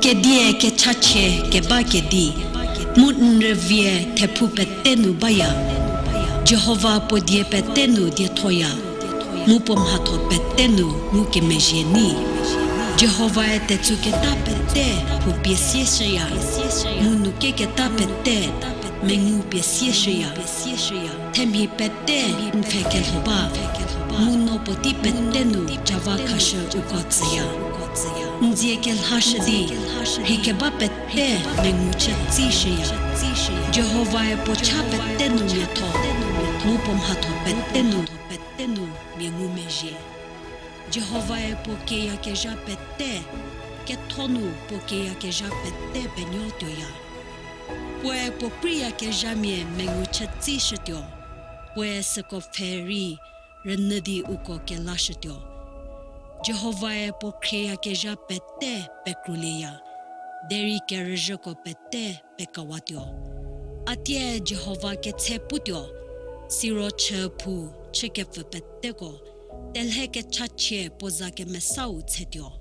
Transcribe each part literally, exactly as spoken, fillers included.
Kedie kechachie keba kedi, mu n rüvie thephu pete nu baya. Jihova puo die pete nu diethoya, mu puo mhatho pete nu ngukemezhie nyi. Jihovae tetsuketa pete phou pie sieshüya, mu nu keketa pete mengu pie sieshüya. Themhi pete n pfhe kelho ba, mu no puotei pete nu java khashü uko tsüya. N dzie kelhashü di, rhi keba pete mengu chü tsishüya. Jihovae puo cha pete nu miatho, mu puo mhatho pete nu, pete nu mia ngumezhie. Jihovae puo kieyakezha pete, ketho nu puo kieyakezha pete penuo tuoya. Puoe puo preiyakezhamia mengu chü tsishütuo, puoe süko pfhe rei rünyü di uko kelashütuo. Jihovae puo khrieyakezha pete pekrulieya, derei kerüzhüko pete pekawatuo. A tie Jihova ketshe putuo, siro chüphou chükepfü peteko, telhe kechachie puo za kemesau tshetuo.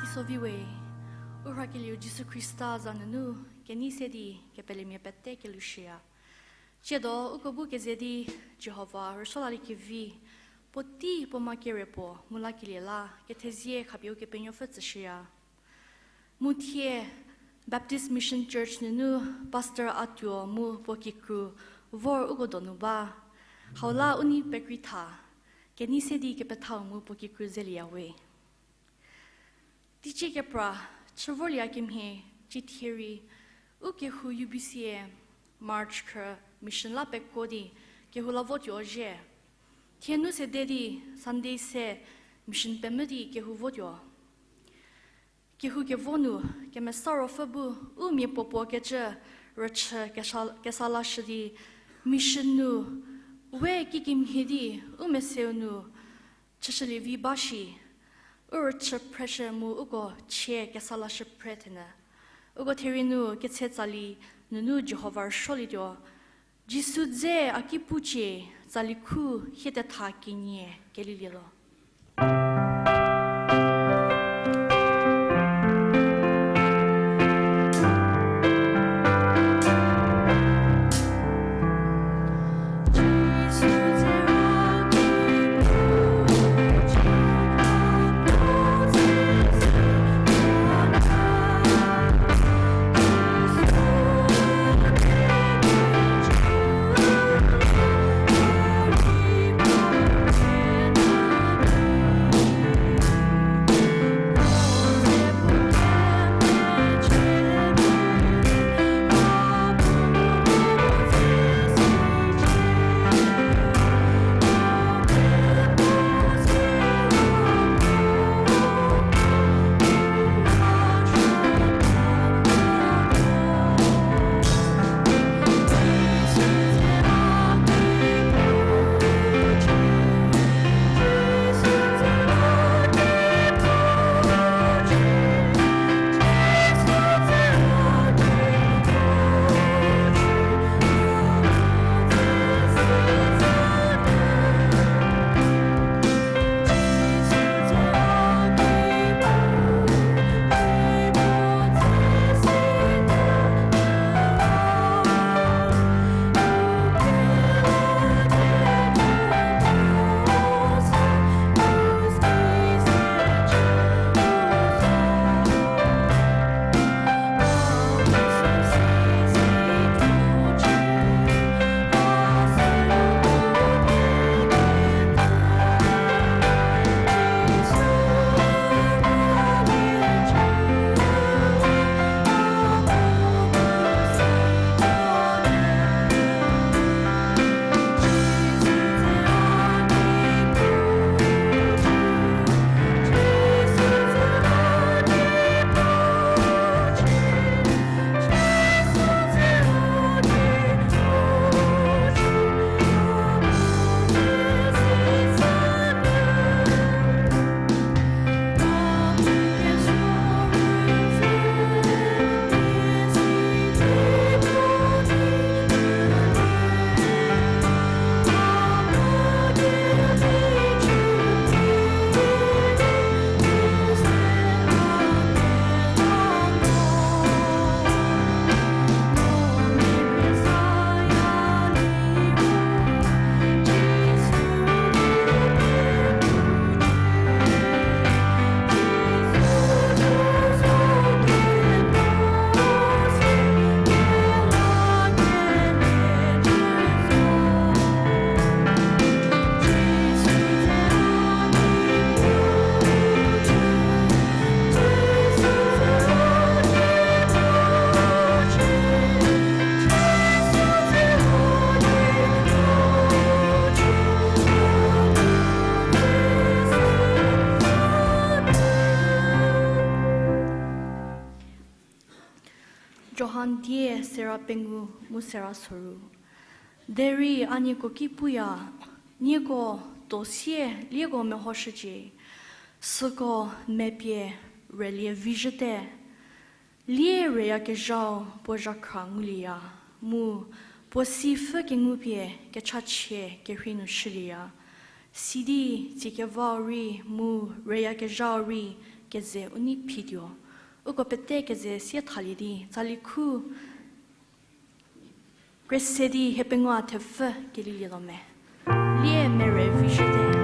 Teisovi we, u rhakelieu Jisu Khrista za nunu kenei se di kepelemia pete kelushüya. Tsiedo uko bu keze di Jihova rüsuolaliekevi, puotei puo ma kere puo ngu lakelie la kethezie khapie u Kepenuopfü tsüshüya. Mu thie Baptist Mission Church nunu Pastor Atuo mu puo kikru vor uko donu ba. Hau la u nei pekreitha, kenei se di kepethau mu puo kikru zelieya we. Teicie kepra chü vorlieya kemhie, cie thie rei u kehou U B C-e March khrü mission la pekuo di kehou la votuo zhie. Thie nu sede di Sunday se mission pemvü di kehou votuo. Kehou kevo nu Kemesa Ruopfü bu u mia puopuo kecü rüchü kesa, kesa lashü di mission nu we kikemhie di u meseu nu chüshülievi ba shi, u rüchü phreshü mu uko chie kesa lashü phre thenyü. Uko therie nu ketse tsali nunu Jihova rüsuolietuo. Jisu dze a ki pucie, tsali khu hie tetha kenie kelilielo. Johan die sera pengou mu sera soru. Derei a nieko ki puya, nieko tosie lieko mehoshücie, süko mepie relie vizhüte. Lie reyakezhau puo zhakhra ngulieya, mu puo sipfü kengupie kechachie kerhei nu shülieya. Sidi tsie kevau rei mu reyakezhau rei keze u nei phituo. Uko pete keze sie thalie di tsali khu kre se di hiepengou thepfü kelilietuo me. Lie mere vizhüte.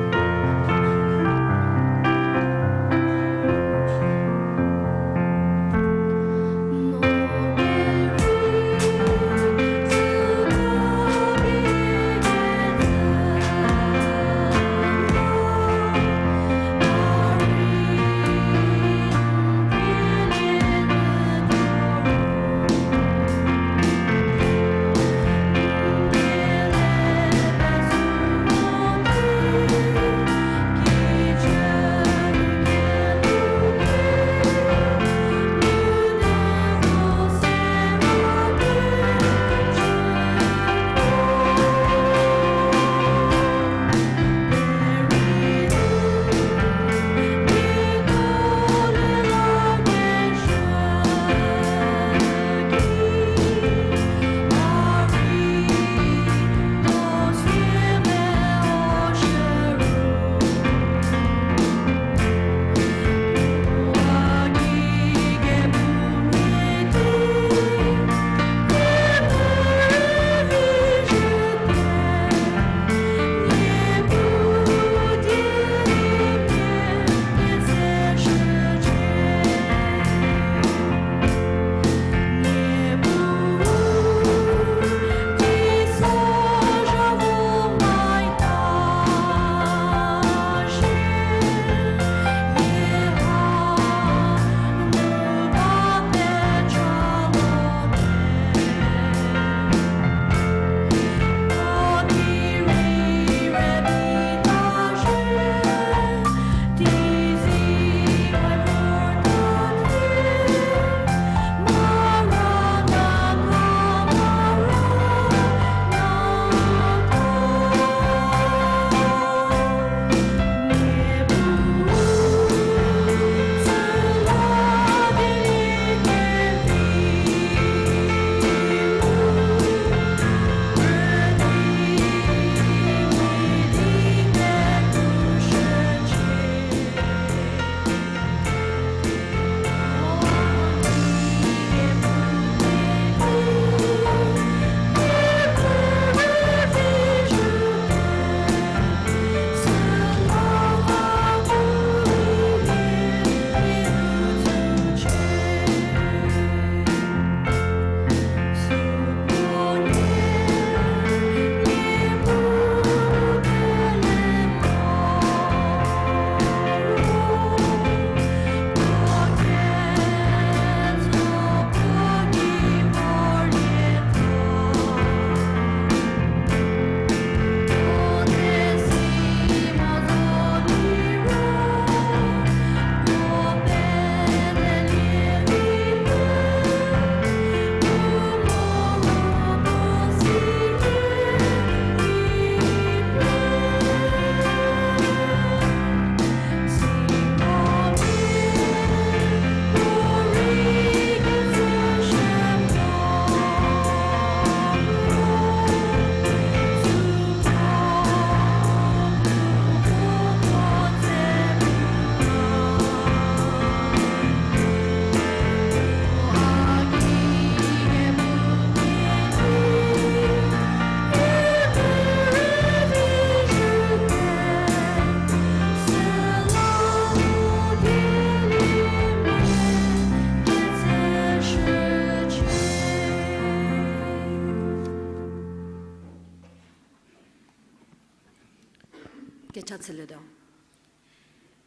Kecha chülietuo.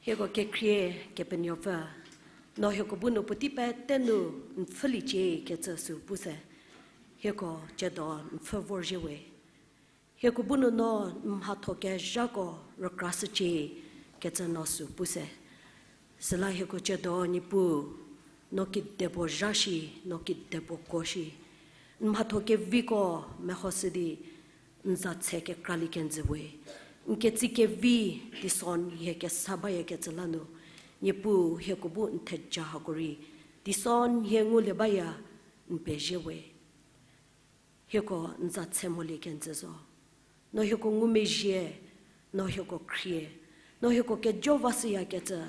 Hieko kekhrie Kepenuopfü, no hieko bu nu puotei pete nu n pfhüliecie kecü sü pu se. Hieko ciedo n pfhü vorzhie we. Hieko bu nu no n mhatho kezhako rükrashücie kecü no sü pu se. Süla hieko ciedo Niepuu, No kedipuo zha shi, no kedipuo kuo shi. N mhatho keviko mehoshü di, n za tshe kekralie kenjü we. N ketsie kevi, teisonhie kesa bayakecü la nu, Niepuu hieko bu n theja hako rei, teisonhie ngulie baya, n pezie we. Hieko n za tshe molie kenjü zo. No hieko ngumezhie, no hieko khrie, no hieko kejo vashüyakecü,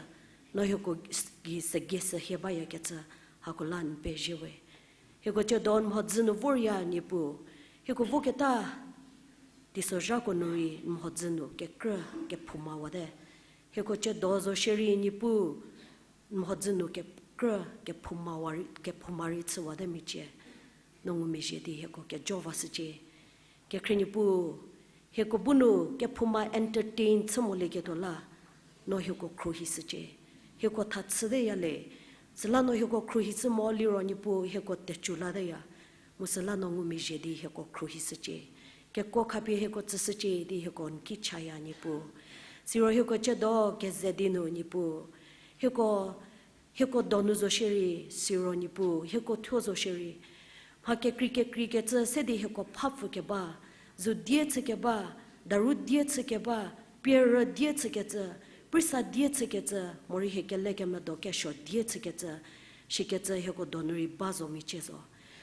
no hieko s-, gei segie sehie bayakecü, hako la n pezie we. Hieko ciedo n mhodzü nu vorya Niepuu, hieko voketa teisozhako nu rei n mhodzü nu kekrü kephouma wate. Hieko ciedo zo shierei Niepuu, n mhodzü nu kekrü kephouma rei, kephouma rei chüwate michie. No ngumezhie di hieko kejo vashücie. Kekhrie Niepuu, hieko bu nu kephouma entertain chü molieketuo la, no hieko khruohishücie. Hieko tha chüteya le, süla no hieko khruohishü mo liro Niepuu hieko tecu lateya. Mu süla no ngumezhie di hieko khruohishücie. Kekuo khapie hieko tsüshücie di hieko n ki chaya Niepuu. Siro hieko ciedo keze di nu Niepuu, hieko, hieko donu zo shierei, siro Niepuu hieko thuo zo shierei, mha kekrei kekreikecü se di hieko phapfü keba, zu die chükeba, daru die chükeba, pierü die chükecü, prisa die chükecü, morei hie kelekemedo kesuo die chükecü, shikecü hieko donu rei ba zo michie zo.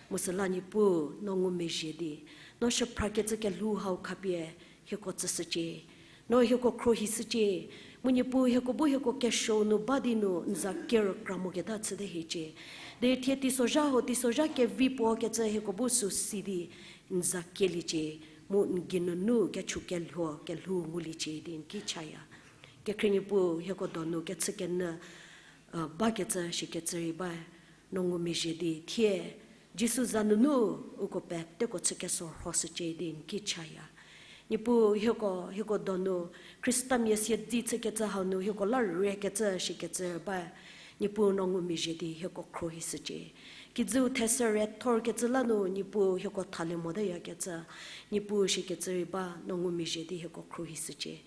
Mu süla Niepuu no ngumezhie di, no shüphrakecü kelhou hau khapie hieko tsüshücie. No hieko khruohishücie. Mu Niepuu hieko bu hieko kesuo nu ba di nu n za kerükra moketa chüte hiecie. Derei thie teisozha ho, teisozha kevi puo kecü hieko bu sü si di n za kieliecie. Mu n geinunu kechu kelhuo kelhou nguliecie di n ki chaya. Kekhrie Niepuu hieko donu kechükenyü bakecü shikecü rei ba, no ngumezhie di thie Jisu za nunu uko peteko chü kesorhoshücie di n ki chaya. Niepuu hieko, hieko donu Khristamia siedze chükecü hau nu hieko la rükecü shikecü ba, Niepuu no ngumezhie di hieko khruohishücie. Kijüu thesü rethorkecü la nu Niepuu hieko thalie moteyakecü, Niepuu shikecü rei ba, no ngumezhie di hieko khruohishücie.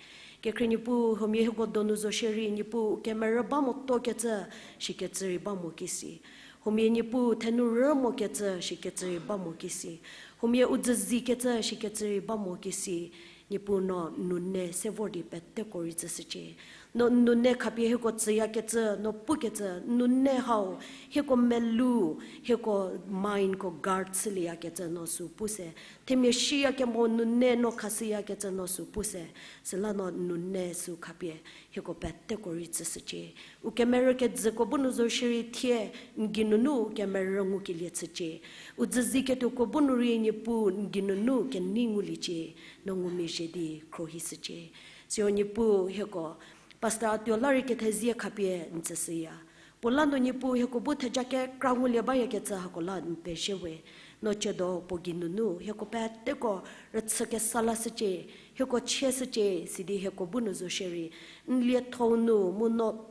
Kekhrie Niepuu, huomia hieko donu zo shierei Niepuu u kemerü ba motokecü shikecü rei ba mo kisi. Huomia Niepuu thenu rü mokecü shikecü rei ba mo kisi. Huomia u dzüzikecü shikecü rei ba mo kisi. Niepuu no nune se vor di peteko rei tsüshücie. No nune khapie hieko tsüyakecü, no pukecü, nune hau, hieko melou, hieko mindko guard chülieyakecü no sü pu se. Themia shiyakemo nune no khashüyakecü no sü pu se. Süla no nune sü khapie hieko peteko rei tsüshücie. U kemerü kejüko bu nu zo shierei thie n geinunu kemerü ngukelie chücie. U dzüziketuoko bu nu rei Niepuu n geinunu kenei nguliecie, no ngumezhie di khruohishücie. Siro Niepuu hieko Pastor Atuo la rei kethezie khapie n tsüshüya. Puo la nu Niepuu hieko bu theja kekra ngulie bayakecü hako la n pezie we. No ciedo puo geinunu hieko peteko rüchü kesa lashücie, hieko chieshücie, sidi hieko bu nu zo shierei n lietho-u nu mu no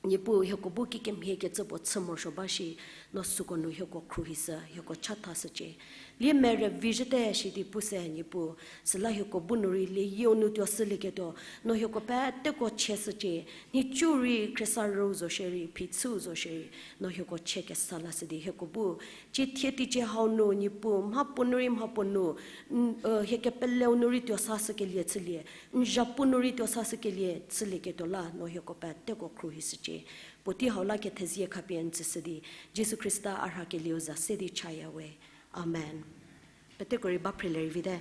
Niepuu hieko bu kikemhiekecü puo chü morosuo ba shi, no süko nu hieko khruohishü, hieko chathashücie. Lie mere vizhüte shidi pu se Niepuu, süla hieko bu nu rei lieyieu nu tuo shülieketuo, no hieko peteko chieshücie, nhicu rei khriesarüu zo shierei, phichüu zo shierei, no hieko chie kesa lashü di hieko bu, cie thie teicie hau nu Niepuu, mhapuo nu rei mhapuo nu, n-, e, hie kepeleu nu rei tuo sashükelie chülie, n zhapu nu rei tuo sashükelie chülieketuo la, no hieko peteko khruohishücie. Puotei hau la kethezie khapie n tsüshü di, Jisu Khrista a rhakelieu za se di chaya we. Amen. Peteko rei ba phrelie rei vite.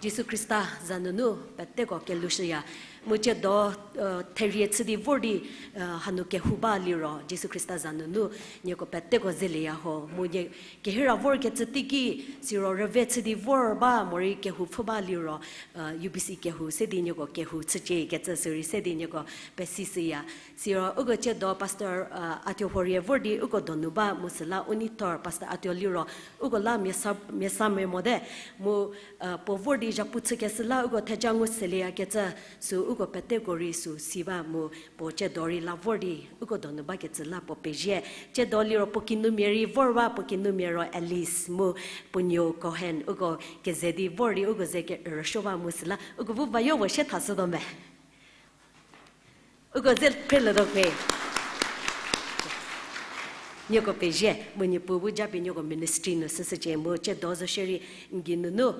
Jisu Khrista za nunu peteko kelushüya. Mu ciedo, e, therie chü di vor di, e, hanu kehou ba liro, Jisu Khrista za nunu nieko peteko zelieya ho. Mu nie kehira vorkecü teiki, siro rüve chü di vor ba morei kehou pfhü ba liro, e, U B C kehou se di nieko kehou chücie kecü sürei se di nieko pesishüya. Siro uko ciedo Pastor, e, Atuo huorie vor di uko donu ba mu süla u neithor Pastor Atuo liro uko la miasa, miasa me mote. Mu, e, puo vor di zhapu chükeshü la uko theja ngu selieyakecü sü uko peteko rei sü si ba mu puo ciedo rei la vor di uko donu bakecü la puo pezie. Ciedo liro puo kinumia rei vor ba, puo kinumia ro Alice mu puo nuo Cohen uko keze di vor di uko ze kerüsuo ba mu süla uko bu vayo puo sie thashütuo me. Uko ze phrelietuo khe. Nieko pezie, mu Niepuu bu japie nieko ministry nu süshücie mu tsiedo zo shierei n gei nunu,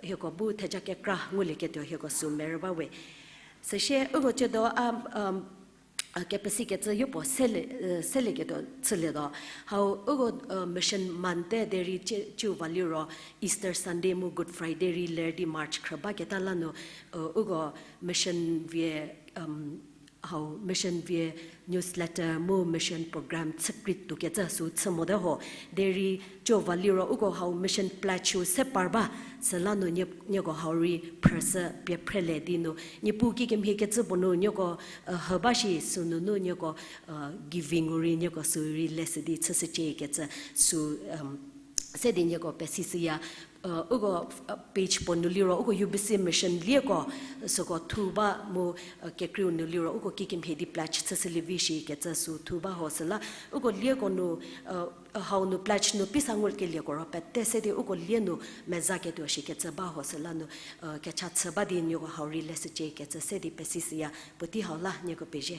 hieko bu theja kekra ngulieketuo hieko sü merü ba we. Süsie uko tsiedo a, a, kepesikecü yopuo selie, selieketuo chülietuo. Hau uko mission month te derei cie, ciu va liro Easter Sunday mu Good Friday rei ler di March khrü baketa la nu, uko mission vie, hau mission vie newsletter mu mission program chü krei tuokecü sü chü mote ho. Derei ciu va liro uko hau mission pledge-u se par ba, süla nu nie, nieko hau rei phrüshü pie phrelie di nu Niepuu kikemhiekecü puo nu nieko hü ba shi sünunu nieko giving-u rei nieko sü rei leshü di chüshücie kecü sü se di nieko pesishüya. Uko page puo nu liro uko U B C mission lieko süko thu ba mu kekreiu nu liro uko kikemhie di pledge chüshülie vi shi kecü sü thu ba ho süla uko lieko nu hau nu pledge nu pisa ngukelieko ro pete se di uko lie nu mezaketuo shikecü ba ho süla nu kecha chü ba di nieko hau rei leshücie kecü se di pesishüya. Puotei hau la nieko pezie.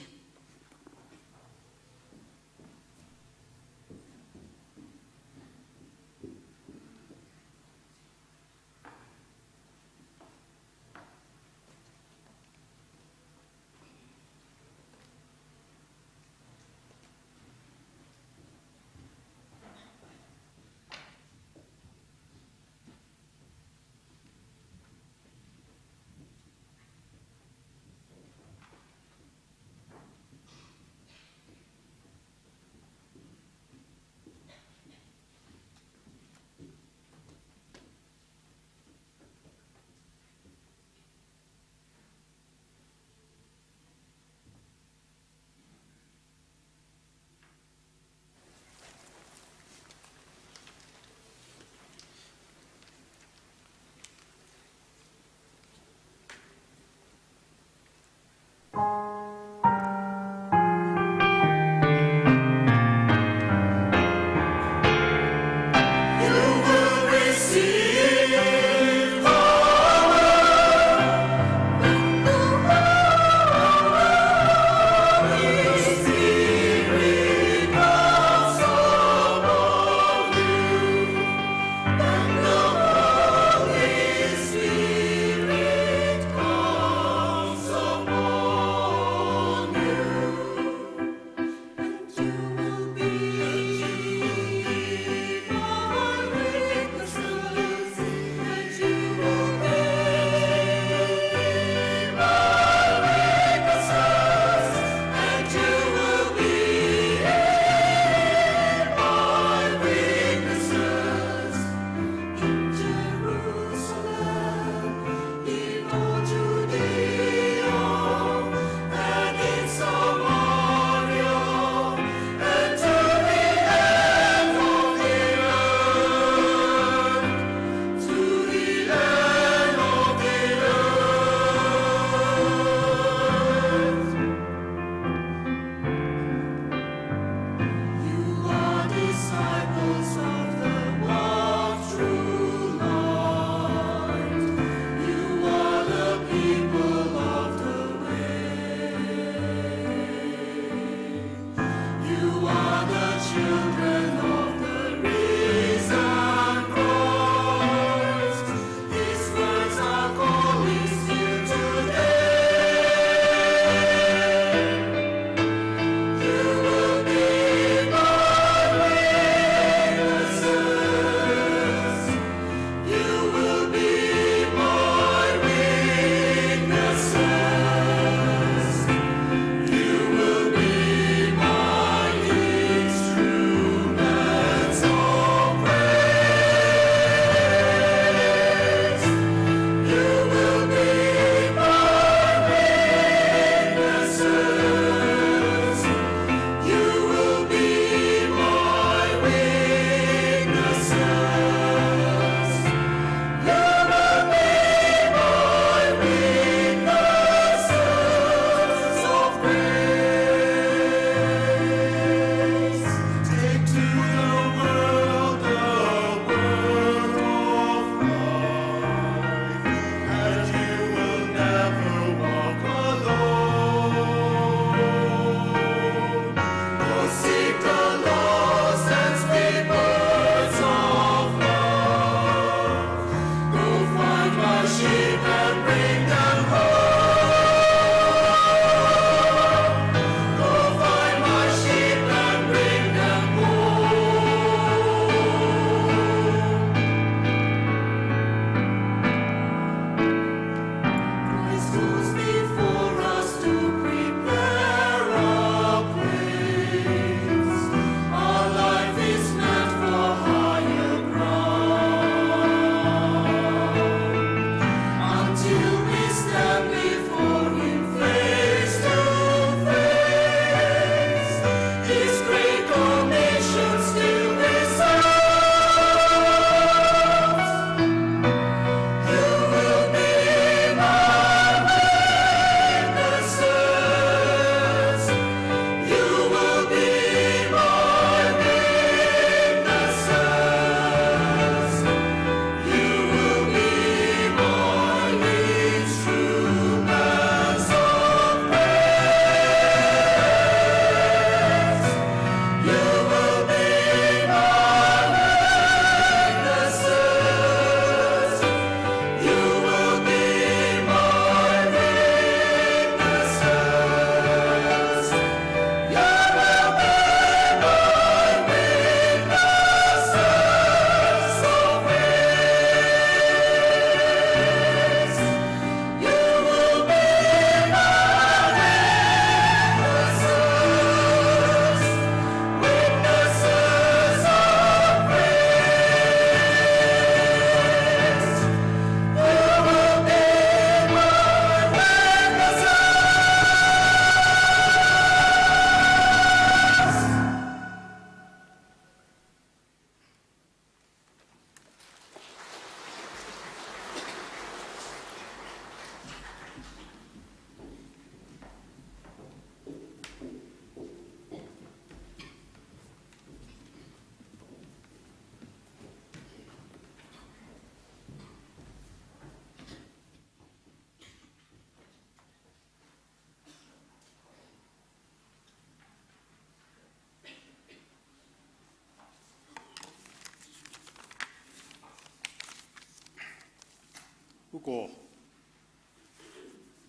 Ko,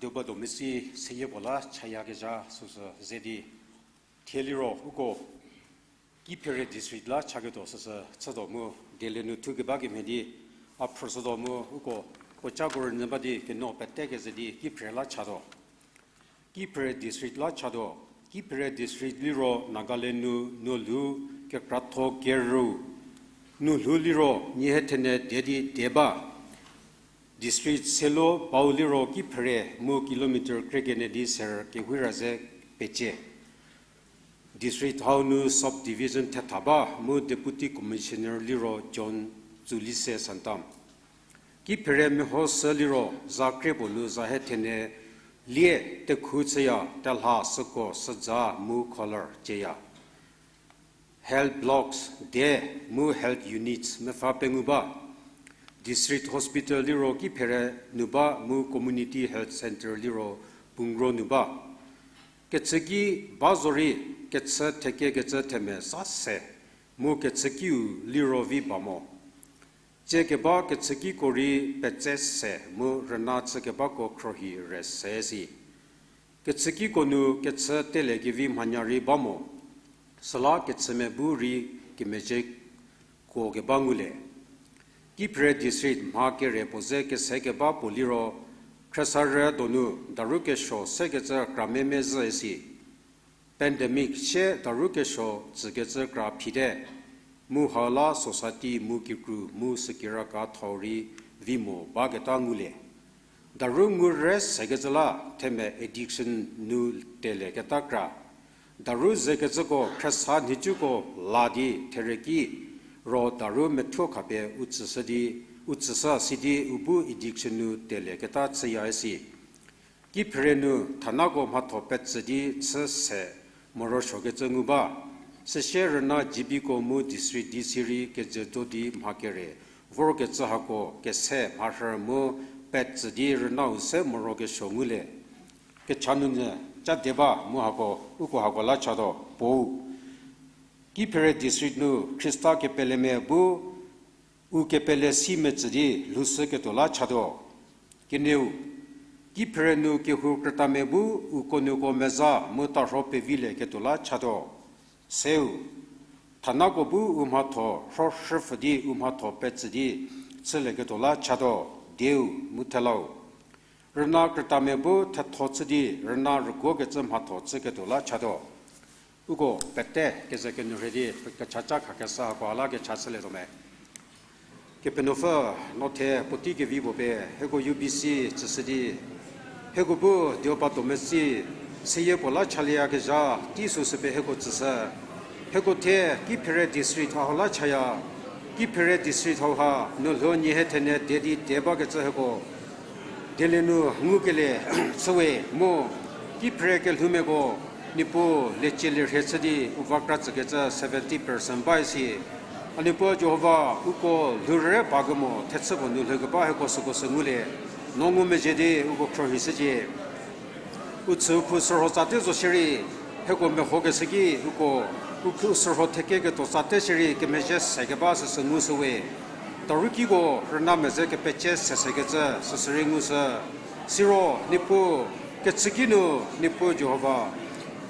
Deoba Domesi seyie puo la chayakezha süsü ze di, thie liro uko Kiphere District la chaketuo süsü chütuo mu, diele nu thukeba kemhie di, a phrüshütuo mu uko, puocako rünyü ba di keno pete keze di Kiphere la chatuo. Kiphere District la chatuo. Kiphere District liro Nagaland nu nulhou kekratho kerü, nulhou liro nyie thene die di die ba. District selo bau liro Kiphere mu kilometer krekenie di ser kewhira ze pecie. District hau nu subdivision thetha ba mu Deputy Commissioner liro John Tsulise Santam. Kiphere mehoshü liro za krie puo nu za hethene lie tekhu chüya, telha, süko, süza mu color cieya. Health blocks de mu health units mepfü pengou ba. District hospital liro Kiphere nu ba mu community health centre liro Pungro nu ba. Kechüki ba zorei kechü thekekecü themia sa se mu kechükiu liro vi ba mo. Tsie keba kechükiko rei petse se mu rüna chükebako khrohi re se si. Kechükiko nu kechü telekevi mhanya rei ba mo. Süla kechümia bu rei kemezhie kuo keba ngulie. Kiphere District mha kere puo ze kese keba puo liro, khriesarü donu daru kesuo sekecü kra memezhü si. Pandemic sie daru kesuo tsükecü kra phite, mu hau la society mu kikru mu sükiraka thau rei vi mo baketa ngulie. Daru ngu re sekecü la themia addiction nu teleketa kra. Daru zekecüko khriesa nhicuko la di thereki ro daru methuo khapie u tsüshü di, u tsüshü sidi u bu addiction nu teleketa chüya si. Kiphere nu thanako mhatho petsü di chü se morosuokecü ngu ba. Süsie rüna G Bko mu District D C rei kejüdo di mha kere vorkecü hako kese mharhü mu petsü di rünau se morokesuo ngulie. Kecha nunyü ca die ba mu hako, uko hako la chatuo, puou. Kiphere District nu Khrista kepelemia bu u kepele si metsü di lhoushüketuo la chatuo. Kenieu, Kiphere nu kehou krütamia bu uko nuoko meza mu tarho pevilieketuo la chatuo. Seu, thanako bu u mhatho rhoshüpfü di u mhatho petsü di chülieketuo la chatuo, dieu mu thelau. Rüna krütamia bu thetho chü di rüna rüguokecü mhatho chüketuo la chatuo. Uko pete keze kenu rhie di kechaca khakeshü hako la kecha chülietuo me. Kepenuopfü, no thie puotei kevi puo pie hieko U B C tsüshü di, hieko bu Deoba Domesi seyie puo la chalieyakezha tei süsü pie hieko tsüshü. Hieko thie Kiphere District hau la chaya, Kiphere District hauha nulhou nyie thene die di die bakecü hieko diele nu ngukelie chüwe mu, Kiphere kelhoumiako Niepuu liecie lerhie chü di u va kra tsükecü seventy percent ba isi. A Niepuu Jihova, uko lhourei ba kemo thechü puo nu lhoukeba hieko süko sü ngulie, no ngumezhie di uko khrohi shücie. U tsü u khu sürho tsate zo shierei, hieko mehokeshü ki uko, u khu sürho thekeketuo tsate shierei kemezhie sekeba süsü ngushüwe. Darukiko rüna mezhie kepecie sesekecü süsü rei ngushü. Siro Niepuu, kechüki nu Niepuu Jihova,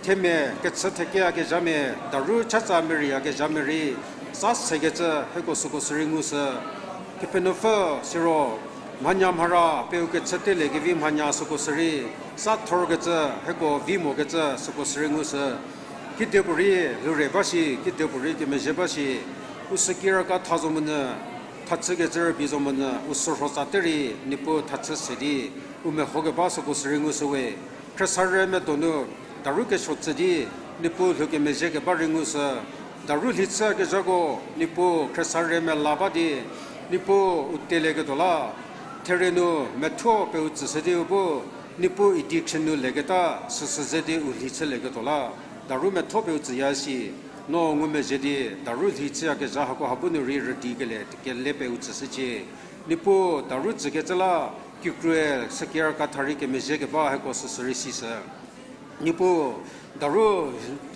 themia kechü thekeyakezhamia, daru chatsa merüyakezhamia rei sa sekecü hieko süko sü rei ngushü. Kepenuopfü, siro mhanya mhara pie u kechü teliekevi mhanya süko sü rei sa thorkecü, hieko vi mokecü süko sü rei ngushü. Kedipuorei lhourei ba shi, kedipuorei kemezhie ba shi, u sükiraka tha zo monyü, thachükecü rübei zo monyü, u sürho tsate rei Niepuu thachü se di u mehokeba süko sü rei ngushüwe. Khriesarü medonu daru kesuo tsü di Niepuu lhoukemezhie keba rei ngushü. Daru lhi chüyakezhako Niepuu khriesarü mela ba di Niepuu u telieketuo la, therie nu methuo pie u tsüshü di u bu Niepuu addiction nu leketa süsü ze di u lhi chülieketuo la, daru methuo pie u tsüya si. No ngumezhie di daru lhi chüyakezha hako ha bu nu rei rüdikelie kele pie u tsüshücie. Niepuu daru tsükecü la, kikrue sükiraka tha rei kemezhie keba hieko süsü rei sishü. Niepuu, daru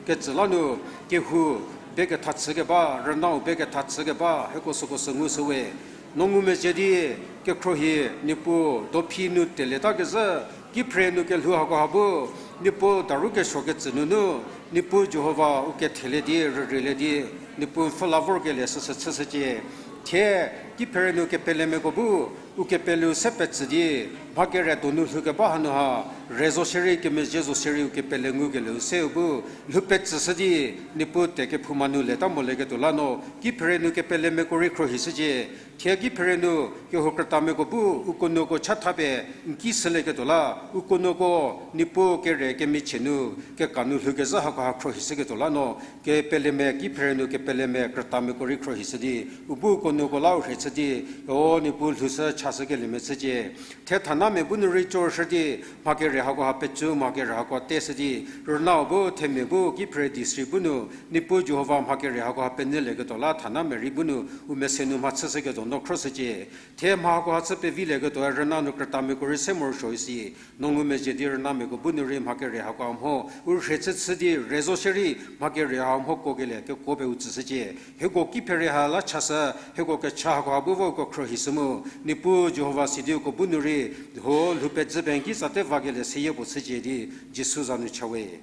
ketsü la nu kehou be ketha chükeba, rünau be ketha chükeba hieko süko sü ngushüwe. No ngumezhie di kekhruohi Niepuu dophi nu teletakezhü, kiphere nu kelhou hakoha bu, Niepuu daru kesuo ketsü nunu, Niepuu Jihova u kethelie di, rüreilie di, Niepuu n pfhü la vorkelie süsü chüshücie. Thie, kiphere nu kepelemiako bu, u kepeleu se petsü di, mha kere donu lhoukeba hanu ha, re zo shierei kemezhie zo shierei u kepele ngukelieu seu bu, lhou petsüshü di, Niepuu te kephouma nu leta molieketuo la no, kiphere nu kepelemiako rei khruohishücie. Thie kiphere nu kehou krütamiako bu uko nuoko chatha pie n ki shülieketuo la, uko nuoko Niepuu kere kemichie nu keka nu lhoukezhü hakoha khruohishüketuo la no, kepelemia kiphere nu kepelemia krütamiako rei khruohishü di, u bu uko nuoko la u rhie chü di, o Niepuu lhoushü chashükeliemia chücie. Thie thanamia bu nu rei chorshü di, mha kere hakoha pecü, mha kere hakoha teshü di, rünau bu themia bu kiphere di sri bu nu, Niepuu Jihova mha kere hakoha penyülieketuo la thanamia rei bu nu, u mese nu mha chüshüketuo no khroshücie. Thie mha hakoha chü pevilieketuo rüna nu krütamiako rei se morosuo isi, no ngumezhie di rünamiako bu nu rei mha kere hakoha mho, u rhie chü chü di re zo shierei mha kere ha mho kuokelie kekuo pie u tsüshücie. Hieko kiphere ha la chashü, hieko kecha hakoha bu vo uko khruohishü mu, Niepuu Jihova sidi uko bu nu rei, ho lhou pedzü pie n ki tsate vakelie seyie puo chücie di, Jisu za nu cha we.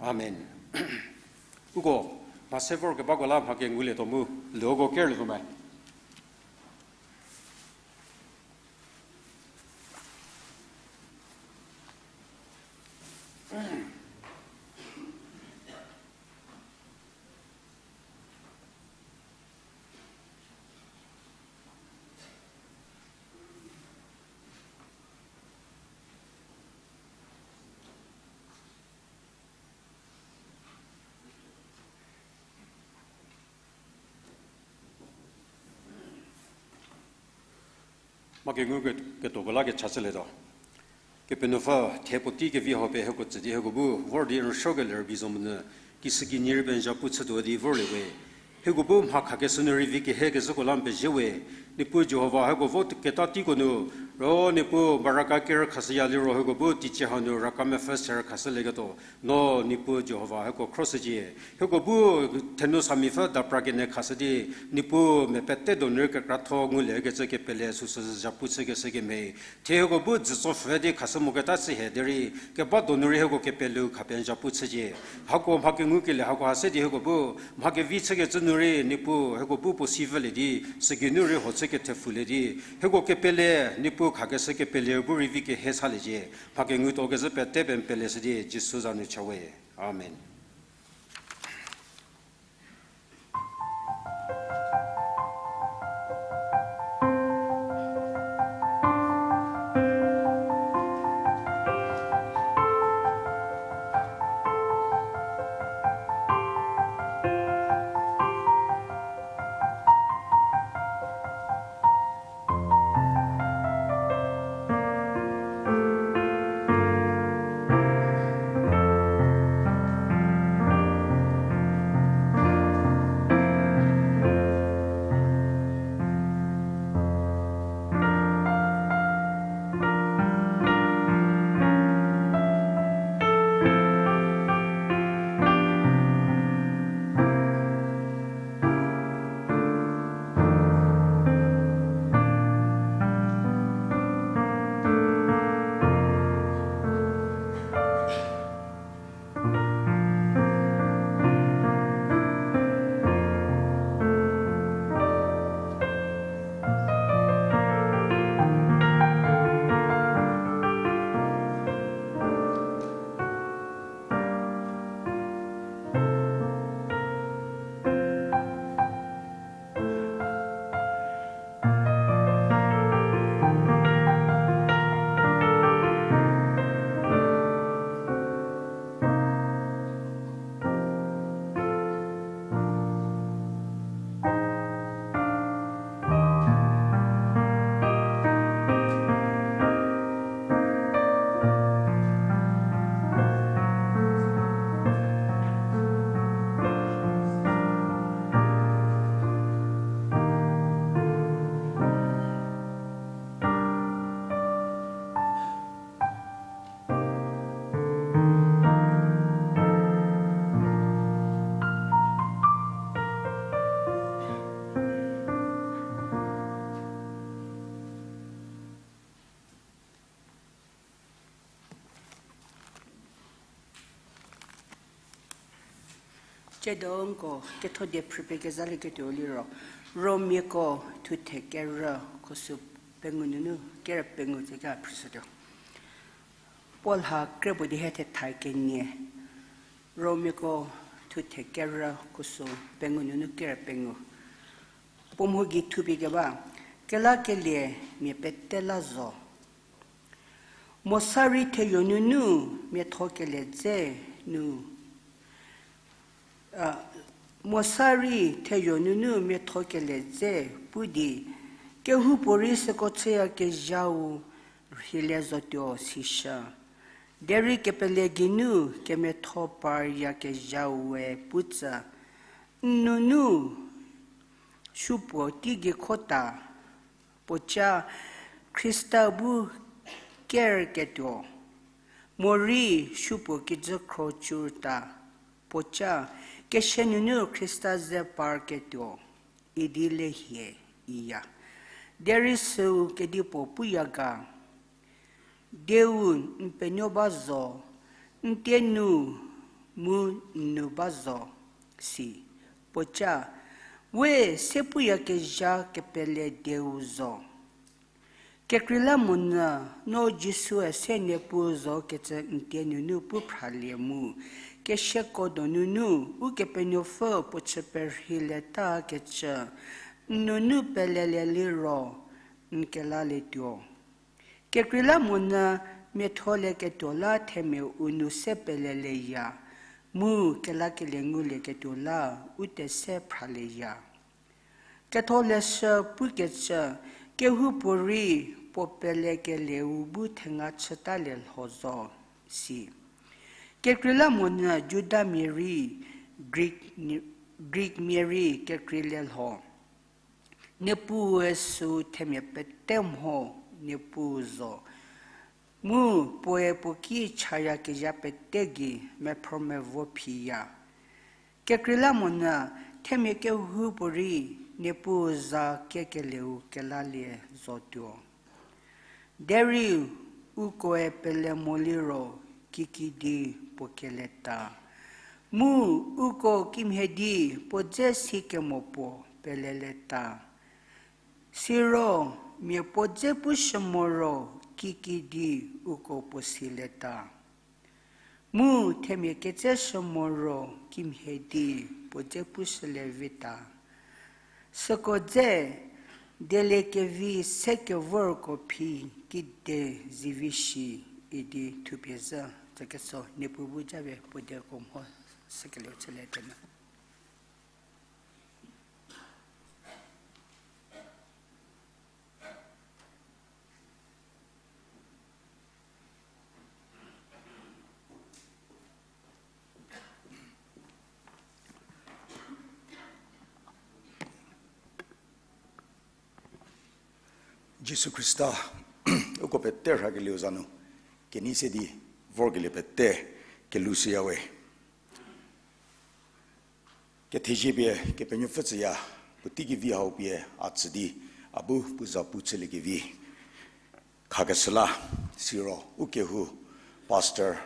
Amen. Uko, mha se vorkebako la mha kengulietuo mu, leuko kerlietuo me. Mha kengu ke-, ketuoko la kecha chülietuo. Kepenuopfü, thie puotei kevi hau pie hieko tsü di hieko bu vor di n rüsuokelie rübei zo monyü, kishükinyi rei pie n zapu chütuo di vorlie we. Hieko bu mha khakeshü nu rei vi kehekezhüko la n pezie we. Niepuu Jihova hieko vo keta teiko nu, ro Niepuu baraka kerü khashüya liro hieko bu teicie hau nu raka mepfü se rü khashülieketuo. No Niepuu Jihova hieko khroshücie. Hieko bu thenu samipfü dapra kenie khashü di, Niepuu mia pete donu rei kekratho nguliekecü kepele süsü zapu chükeshü kemhie. Thie hieko bu dzütso pfhü di khashü moketa chü hie derei, keba donu rei hieko kepeleu khapie n zapu chücie. Hako mha kengukelie hakoha se di hieko bu, mha kevi chükecü nu rei Niepuu hieko bu puo si vülie di, sügeinu rei ho chü kethepfulie di, hieko kepele, Niepuu khakeshü kepele bu rei vi kehe saliecie. Mha kengutuo kezhü pete pie n peleshü di Jisu za nu cha we. Amen. Tsiedo nko ketho die phrüpie kezalieketuo liro, Romiako thuthe kerü khuso pengou nunu kerü pengou tsüka phrüshütuo. Paul ha kre puo di he thetha kenie, Romiako thuthe kerü khuso pengou nunu kerü pengou. Puo mho gei thupie keba, kelakelie mia pete la zo. Mosa rei theyo nunu miathokelie dze nu, a, Mosa rei theyo nunu miathokelie dze pu di, kehoupuorei süko chüyakezhau rheilie zotuo sishü. Derei kepele geinu kemiatho paryakezhau we putsü, n nunu supuo teigei khota, puoca Khrista bu kerketuo, morei supuo kijü khro cürta, puoca kesia nunu Khrista ze parketuo, idi lehie iya. Derei süu kedipuo puya ga? Dieu n penuo ba zo, n tie nu mu n nu ba zo, si. Puoca, we se puyakezha kepele dieu zo. Kekreilamonyü, no Jisue se Niepuu zokecü n tie nunu pu phralie mu, kesiako donunu Ukepenuopfü puo chü perheilie takecü n nunu pelelie liro, n kelalietuo. Kekreilamonyü miatholieketuo la themia u nu se pelelieya, mu kelakelie ngulieketuo la u te se phralieya. Ketholeshü pukecü, kehoupuorei puo pelekelieu bu thenga chütalie lho zo, si. Kekreilamonyü Judamia rei, Greek, Greekmia rei kekreilie lho. Niepuue süu themia pete mho Niepuu zo. Mu puoe puo ki chayakezha pete gei mephrümevo phiya. Kekreilamonyü themia kehoupuorei Niepuu za kekelieu kelalie zotuo. Derei ukoe pele moliro kikidi puo keleta. Mu uko kimhie di puo dze si kemo puo peleleta. Siro mia puo dze pushü moro kikidi uko puo sileta. Mu themia ketseshü moro kimhie di puo dze pushülie vita. Süko dze dieliekevi se kevorko phi kide zivi shi idi thupie zhü. Tsüketso Niepuu bu japie puo dieko mho sükelieu chülie tenü. Jisu Khrista, uko pete rhakelieu za nu, kenei se di vorkelie pete kelushüyawe. Kethezie pie Kepenuopfü tsüya, puotei kevi hau pie a tsü di, a bu puo za pu chüliekevi khakeshü la, siro u kehou Pastor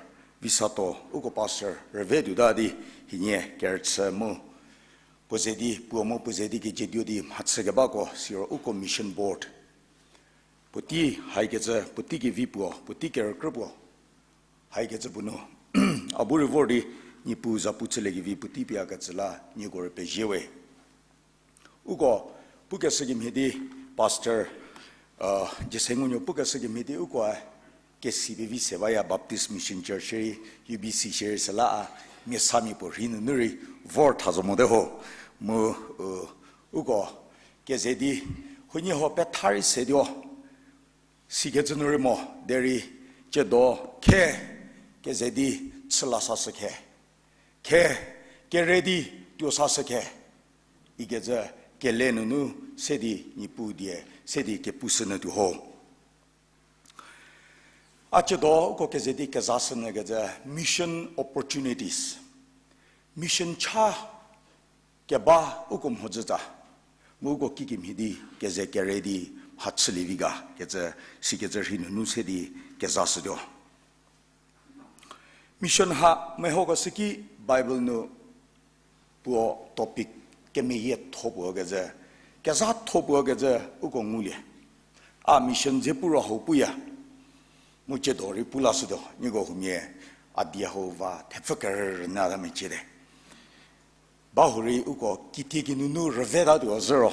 Visato, uko Pastor rüve tuota di hienie kerüchü mu puo ze di puo mu puo ze di kejietuo di mhachükebako siro uko Mission Board puotei haikecü, puotei kevi puo, puotei kerükrü puo haikecü puo nu a bu rei vor di Niepuu za pu chüliekevi puotei pie a ketsü la nieko rei pezie we. Uko pukeshü kemhie di Pastor Jesengunuo pukeshü kemhie di uko kesi pevi se baya Baptist Mission Church shierei, U B C shierei süla a mia samia puo rhei nunu rei vor tha zo mote ho. Mu uko keze di huoniehuo petha rei se tuo sikecü nu rei mo derei tsiedo khe keze di chüla sashü khe, khe kere di tuo sashü khe ikecü kele nunu se di Niepuu die se di kepushü nyü tuo ho. A tsiedo uko keze di kezashü nyü kecü mission opportunities, mission cha keba uko mhodzütsa, mu uko kikemhie di keze kere di mhachülievi ga kecü sikecü rhei nunu se di kezashütuo. Mission ha mehokeshü ki Bible nu Puo topic kemeyietho puo kezhü, kezhatho puo kezhü uko ngulie. A mission dze pu ro hau puya. Mu ciedo rei pu lashütuo, nieko huomia a die hau va thepfü kerü rünyü ta meciete. Bahurei uko kitie kinunu rüvetatuo zhü ro,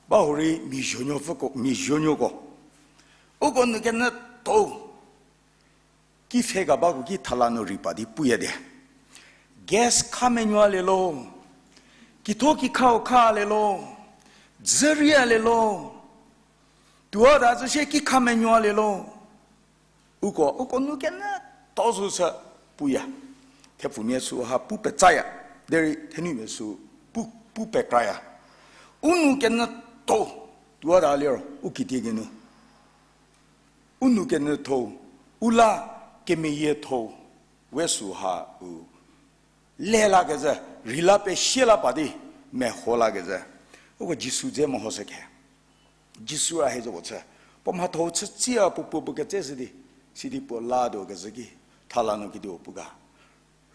bahurei miazuonuoko, miazuonuoko, uko nu kenyütho-u ki pfhe kebako ki thala nu rei pa di puya die. Gas kha menuolie lo, kitho kikhau khalie lo, dzürialie lo, tuota zhü sie ki kha menuolie lo. Uko, uko nu kenyütho süsü puya. Thepfumia süha pu petsaya, derei thenumia sü pu, pu pekraya. U nu kenyütho, tuota liro u kitie kinu. U nu kenyütho, u la kemeyietho, we süha u le lakezhü, rei la pesie la pa di, meho lakezhü. Uko Jisu dze mehoshü khe. Jisu ra hie zo puo chü, puo mhatho-u chütsia puo puo puo ketse sidi, sidi puo latuo kezhü ki, thala nu kediu pu ga.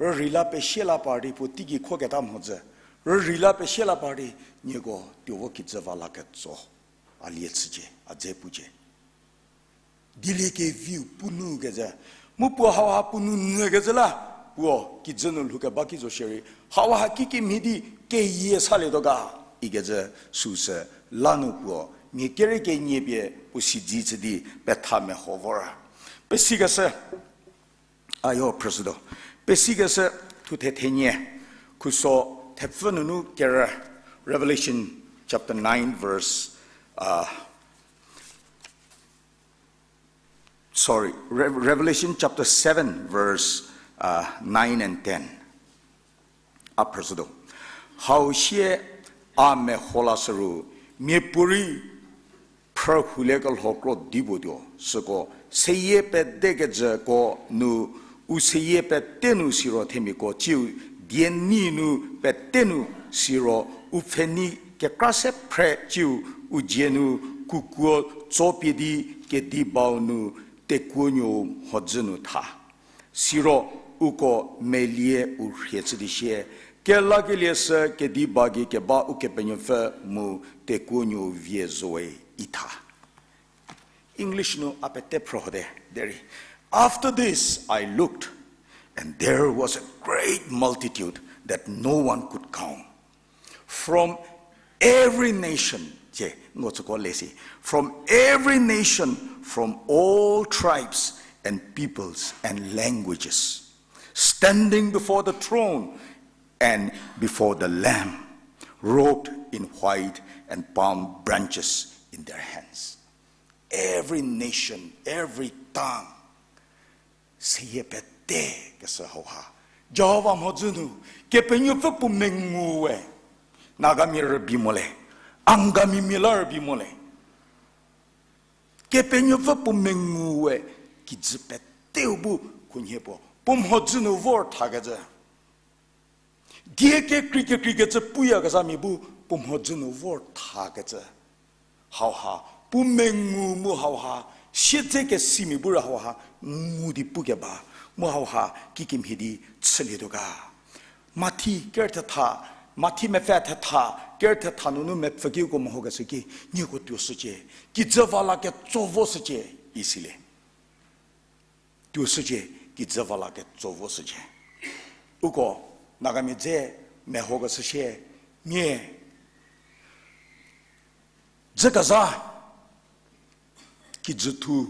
Rürei la pesie la par di puo teigei khoketa mhodzü. Rürei la pesie la par di, nieko tuo vo kijü va la ketso. A lie chücie, a dze pucie. Dieliekeviu pu nu kezhü. Mu puo hauha puo nu nyü kezhü la, puo kijü nu lhoukeba ki zo shierei, hauha kikemhie di keyie salietuo ga, ikecü süsü la nu puo mia kere kenie pie puo siedze chü di petha meho vor. Pesikeshü, ayo phrüshütuo. Pesikeshü thuthe thenie, khuso thepfü nunu kerü, Revelation chapter nine verse, uh, sorry, Re-, Revelation chapter seven, verse, uh, nine and ten. A phrüshütuo. Hau sie a meho lashü ru, miapuorei phrü hulie kelho kro di puo tuo, süko seyie pedekecüko nu, u seyie pete nu siro themiako tsiu, die nei nu pete nu siro u pfhenei kekra se phre tsiu, u dzie nu kukuo tsopie di kedibau nu tekuonuou mhodzü nu tha. Siro uko melie u rhie chü di sie, kelakelie sü kediba gei keba Ukepenuopfü mu tekuonuou vie zowe, itha. English nu a pete phrühote, derei, After this I looked, and there was a great multitude that no one could count, from every nation, cie, ngo tsüko le si, from every nation, from all tribes and peoples and languages, standing before the throne and before the Lamb, robed in white and palm branches in their hands. Every nation, every tongue, seyie pete keshü hauha, Jihova mhodzü nu, Kepenuopfü puo mengu we, Nagamia rübei mo le, Angamimia la rübei mo le, Kepenuopfü puo mengu we, kijü peteu bu khunhie puo, puo mhodzü nu vor thakecü. Die kekrei kekreikecü puyakezhamia bu puo mhodzü nu vor thakecü. Hauha, puo mengu mu hauha, siedzekesimia bu rei hauha, ngu di pukeba, mu hauha, kikemhie di chülietuo ga. Mathi ker thetha, Mathi mepfü thetha, ker thetha nunu mepfü ki uko mehokeshü ki, nieko tuoshücie, kijü va la ketso voshücie, isilie. Tuoshücie, kijü va la ketso voshücie. Uko, Nagamia dze mehokeshü sie, mia, dzükezha, kijüthu,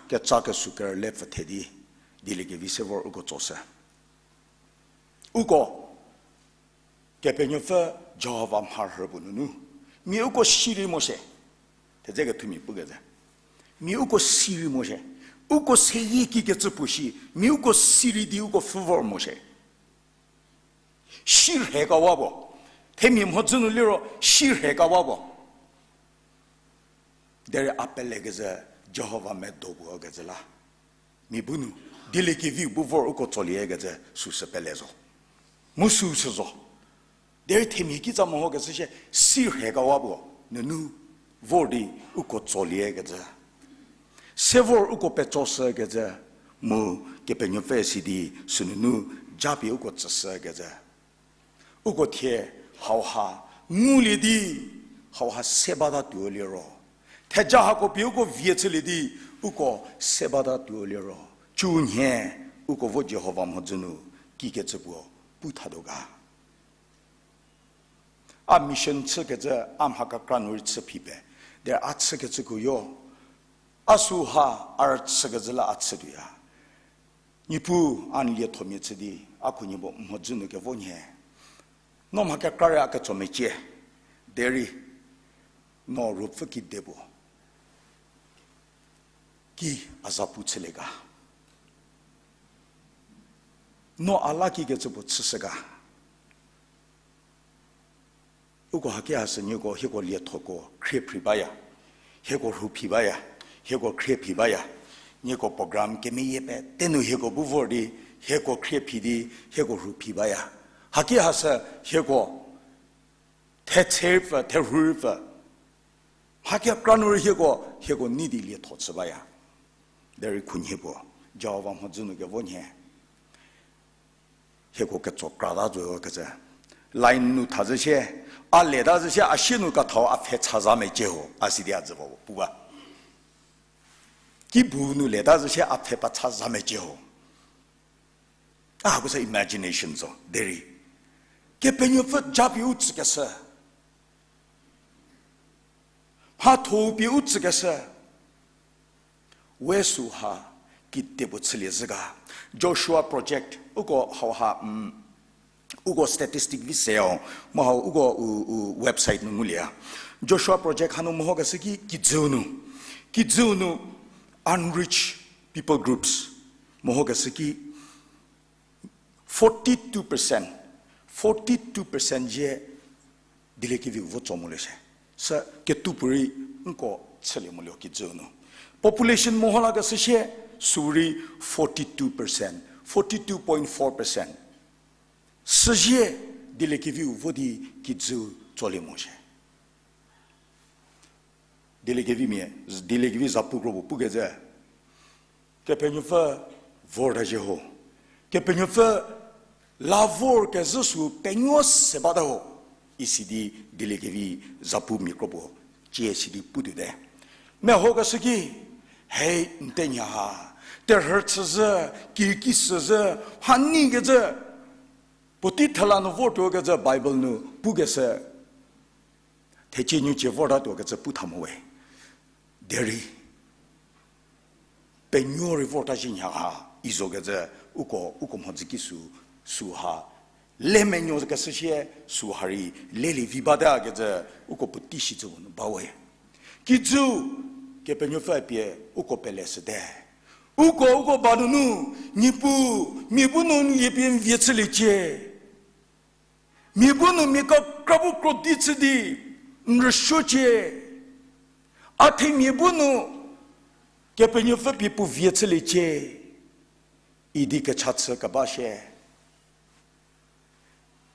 kecha kesuo kerüle pfüthe di, dieliekevi se vor uko tsoshü. Uko, Kepenuopfü Jihova mharhü puo nunu, mia uko si rei mo shie. Thedze kethumia pukecü, mia uko si rei mo shie. Uko seyie kikecü puo shi, mia uko si rei di uko pfhü vor mo shie. Si rhe kawa puo. Themia mhodzü nu liro si rhe kawa puo. Derei a pelekezhü Jihova medo puo kecü la, mia bu nu, dieliekeviu bu vor uko tsoliekecü süsü pele zo. Mu süsü zo. Derei themia kitsa mehokeshü sie, si rhe kawa puo, nunu vor di uko tsoliekecü. Se vor uko petsoshükecü, mu Kepenuopfü si di sünunu japie uko tsüshükecü. Uko thie hauha ngulie di, hauha se bata tuo liro, theja hako pie uko vie chülie di, uko se bata tuo liro, cunhie uko vo Jihova mhodzü nu kikecü puo pu thatuo ga. A mission chükecü, a mha kekra nu rei chü phi pe. Derei a chükecüko yo, a süha a rüchükecü la a chütuoya. Niepuu a n liethomia chü di, a khunhie puo mhodzü nu kevo nhie. No mha kekra rei a ketso mecie. Derei no ruopfü kide puo ki a za pu chülie ga. No a la kikecü puo chüshü ga. Uko haki hasü nieko hieko liethoko khrie phi baya, hieko rhu phi baya, hieko khrie phi baya. Nieko program kemeyie pete nu hieko bu vor di, hieko khrie phi di, hieko rhu phi baya. Haki hasü hieko thetse rüpfü, therhu rüpfü, mha kekra nu rei hieko, hieko nei di lietho chü baya. Derei khunhie puo Jihova mhodzü nu kevo nhie. Hieko ketso krata zo kecü. Line nu tha zü sie, a leta zü sie, a sie nu kathau a pfhe cha za mecie ho, a sidi a dzü vo pu ba. Kibu nu leta zü sie a pfhe pa cha za mecie ho. A hako sü imagination zo, derei Kepenuopfü japie u tsükeshü, mhatho pie u tsükeshü, we süha kide puo chülie zhü ga. Joshua Project, uko hauha, uko statistic vi se-o, mu hau uko u, u website nu ngulie a. Joshua Project hanu mehokeshü ki kijüu nu, kijüu nu unreached people groups mehokeshü ki forty-two percent, forty-two percent zie dieliekeviu vo tso molie shie. Sü ketupuorei nko chülie moluo kijüu nu. Population meho lakeshü sie sü rei forty-two percent, forty-two point four percent. Süzie dieliekeviu vo di kijüu tsolie mo shie. Dieliekevimia, dieliekevi zapu kro puo pukecü, Kepenuopfü vorta zhie ho. Kepenuopfü la vorkezhü sü penuo se bata ho, isi di dieliekevi zapumia kro puo cie sidi putuote. Mehokeshü ki, hei n tenya ha, terhü chüzhü, kirki süzhü, mha neikecü, puotei thela nu vortuokecü Bible nu pukeshü, thecie nucie vortatuokecü pu tha mo we. Derei penuo rei vorta zhie nya ha, izokecü uko, uko mhodzü ki sü, süha le menuokeshü sie, süha rei lelie vi batakecü uko puotei shi tsüu nu ba we. Kijüu Kepenuopfü pie uko pele shüte. Uko, uko ba nunu, Niepuu, mia bu nu n lie pie n vie chüliecie. Mia bu nu mia kekra bu krodi chü di n rüsuocie. A themia bu nu Kepenuopfü pie puo vie chüliecie, idi kecha chü keba shie.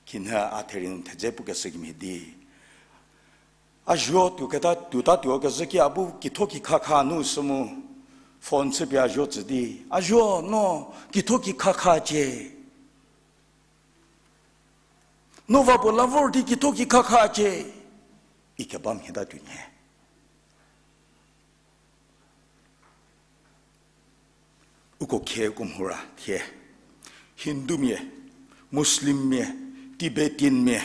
Khinhie a therie nu thedze pukeshü kemhie di, a zuo tuoketa tuota tuokezhü ki a bu kitho kikhakha nu sü mu phone chüpie a zuo tsü di, a zuo no kitho kikhakha cie. No va puo la vor di kitho kikhakha cie, ikeba mhie ta tuo nhie. Uko khie uko mhura thie, Hindumia, Muslimmia, Tibetanmia,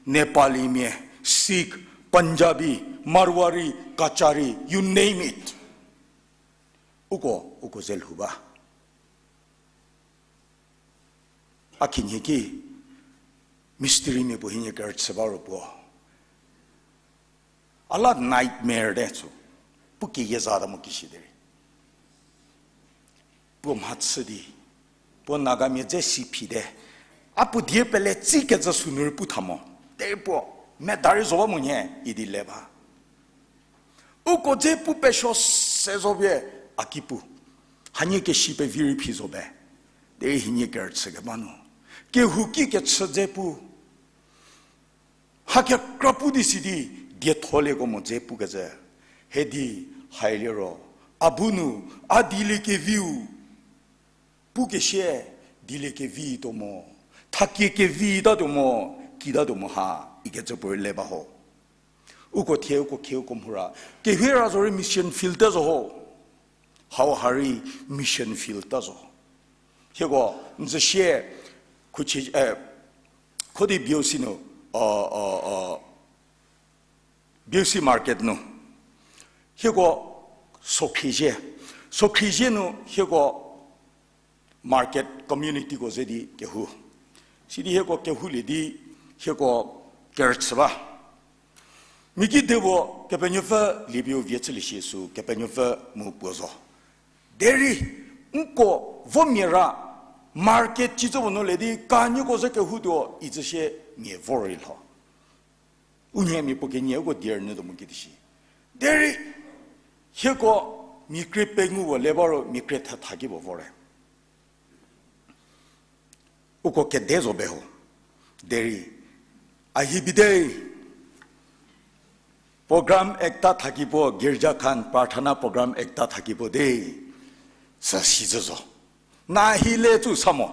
Nepalimia, Sikh, Punjabi, Marwari, Kachari, you name it. Uko, uko ze lhou ba. A khinhie ki, mistirymia puo hienie kerüchü ba ro puo, a la nightmare te sü, pu keyie zata mo kishi derei, puo mhachü di, puo Nagamia dze si phite, a puo die pele tsikecü sü nu rei pu tha mo, derei puo meda rei zo ba mo nhie idi le ba. Uko dze pu pesuo se zo pie a ki pu, hanie keshi pevi rei phi zo be, derei hienie kerüchü keba nu, kehouki kechü dze pu, ha kekra pu di sidi, dietholieko mo dze pukecü, hedi, hailiro, a bu nu, a dieliekeviu pukesie, dieliekevi tuo mo, thakie kevi ta tuo mo, kitatuo mo ha, ikecü puorei le ba ho. Uko thie uko khie uko mhura. Kehira zorei mission field te zo ho. Hau harei mission field ta zo. Hieko, n zü sie, khuchie, eh, khodi B O C nu, uh, uh, uh, B O C market nu. Hieko, sokhrizie. Sokhrizie nu, hieko, market communityko ze di kehou. Sidi hieko kehoulie di hieko kerüchü ba. Miki de puo Kepenuopfü liepie u vie chülie shi sü Kepenuopfü mu puo zo. Derei, nko vo mia ra, market ci zo puo nu le di, kanuoko ze kehoutuo, itsü sie mia vor rei lho. U nhie mia puo kenie uko die rünyü tuo mo kiti shi. Derei, hieko mia krie pengou puo le ba ro mia krie thetha ki puo vor re. Uko kede zo be ho. Derei, a hi bi de. Program ekta thaki puo, girja khan prarthana program ekta thaki puo de. Sü si zü zo. Na hi le tsu sa mo.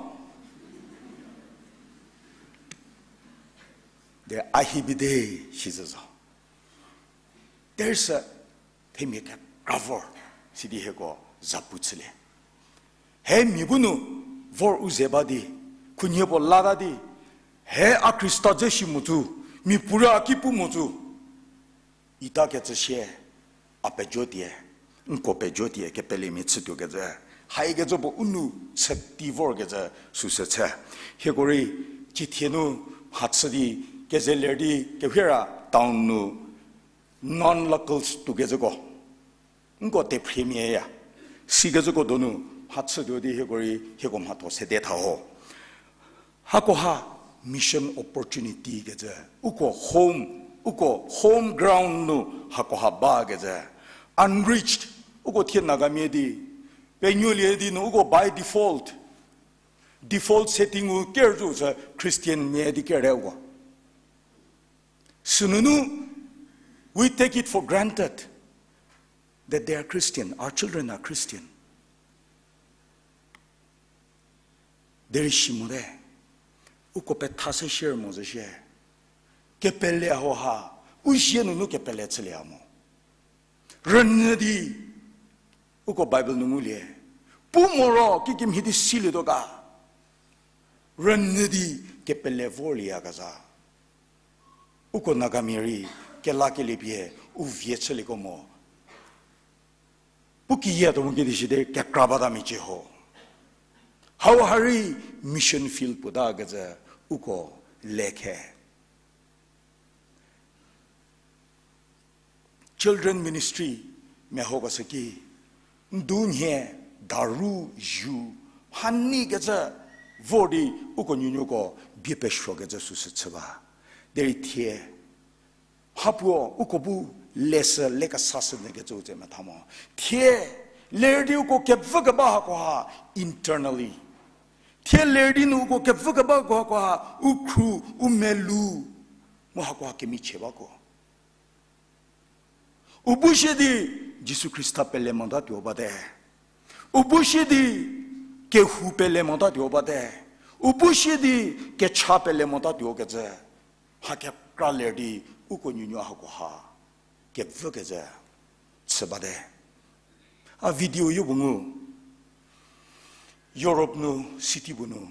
De a hi bi de, si zü zo. Derei sü, themia kekra vor, sidi hieko zapu chülie. He mia bu nu vor u ze ba di, khunhie puo lata di, he a Khrista dze shi motsu, mia puorei a ki pu motsu. Ita kecü sie, a pejo tie, nko pejo tie, kepelemia chütuo kecü. Haikecü puo u nou chü ti vor kecü süsü chü. Hieko rei, cithie nu mhachü di, keze ler di, kehira town nu, non-locals tuokecüko, nko tephriemia ya, sikecüko donu mhachütuo di hieko rei hieko mhatho sede tha ho. Hakoha mission opportunity kecü, uko home, uko home ground nu hakoha bakecü, unreached, uko thie Nagamia di, penuolie di nu uko by default, default setting u kerüzü sü Christian mia di kere uko. Sünunu, we take it for granted that they are Christian, our children are Christian. Derei si mote, uko petha se share mo zo shie. Kepele hauha, u zie nunu kepele chülie mo. Rünyü di, uko Bible nu ngulie. Pu moro kikemhie di silietuo ga. Rünyü di kepele vorlieyakezha. Uko Nagamia rei, kelakelie pie, u vie chülieko mo. Pu kiya tuo mo kidi shide kekra bata mecie ho. Hau harei mission field puotakecü uko lekhe. Children ministry mia hoko sü ki, ndu nhie, daru, yu, mhaneikecü vor di uko nuonuoko bie pesuokecü süsü chü ba. Derei thie, mhapuo uko bu lesü lekesashü nyükecü u tse metha mo. Thie, ler di uko kevükeba hakoha internally. Thie ler di nu uko kevükeba hakoha u khru, u melou, mu hakoha kemichie bako. U bu shie di Jisu Khrista pele motatuo bate. U bu shie di kehou pele motatuo bate. U bu shie di kecha pele motatuo kecü. Mha kekra ler di uko nuonuo hakoha kevükecü chü bate. A video yo puo ngu. Europe nu city puo nu